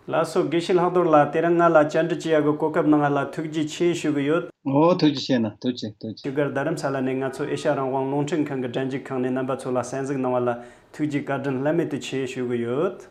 ལགས་སོ། དགེ་བཤེས་ལྷག་རྡོར་ལགས། དེ་རིང་ང་ལ་བཅར་འདྲི་བྱེད་ཡག་གི་གོ་སྐབས་གནང་ཡག་ལ་ཐུགས་རྗེ་ཆེ་ཞུ་གི་ཡོད། ཨོ་ཐུགས་རྗེ་ཆེ་གནང་། ཐུགས་རྗེ་ཆེ། ཐུགས་རྗེ་ཆེ། བཞུགས་སྒར་རྡ་རམ་ས་ལ་ནས་ང་ཚོ་ཨེ་ཤ་རང་དབང་རླུང་འཕྲིན་ཁང་གི་སྒྲ་འཇུག་ཁང་ནས་རྣམ་པ་ཚོ་ལ་གསན་གཟིགས་གནང་བ་ལ་ཐུགས་རྗེ་བཀའ་དྲིན་བླ་མེད་དུ་ཆེ་ཞུ་གི་ཡོད།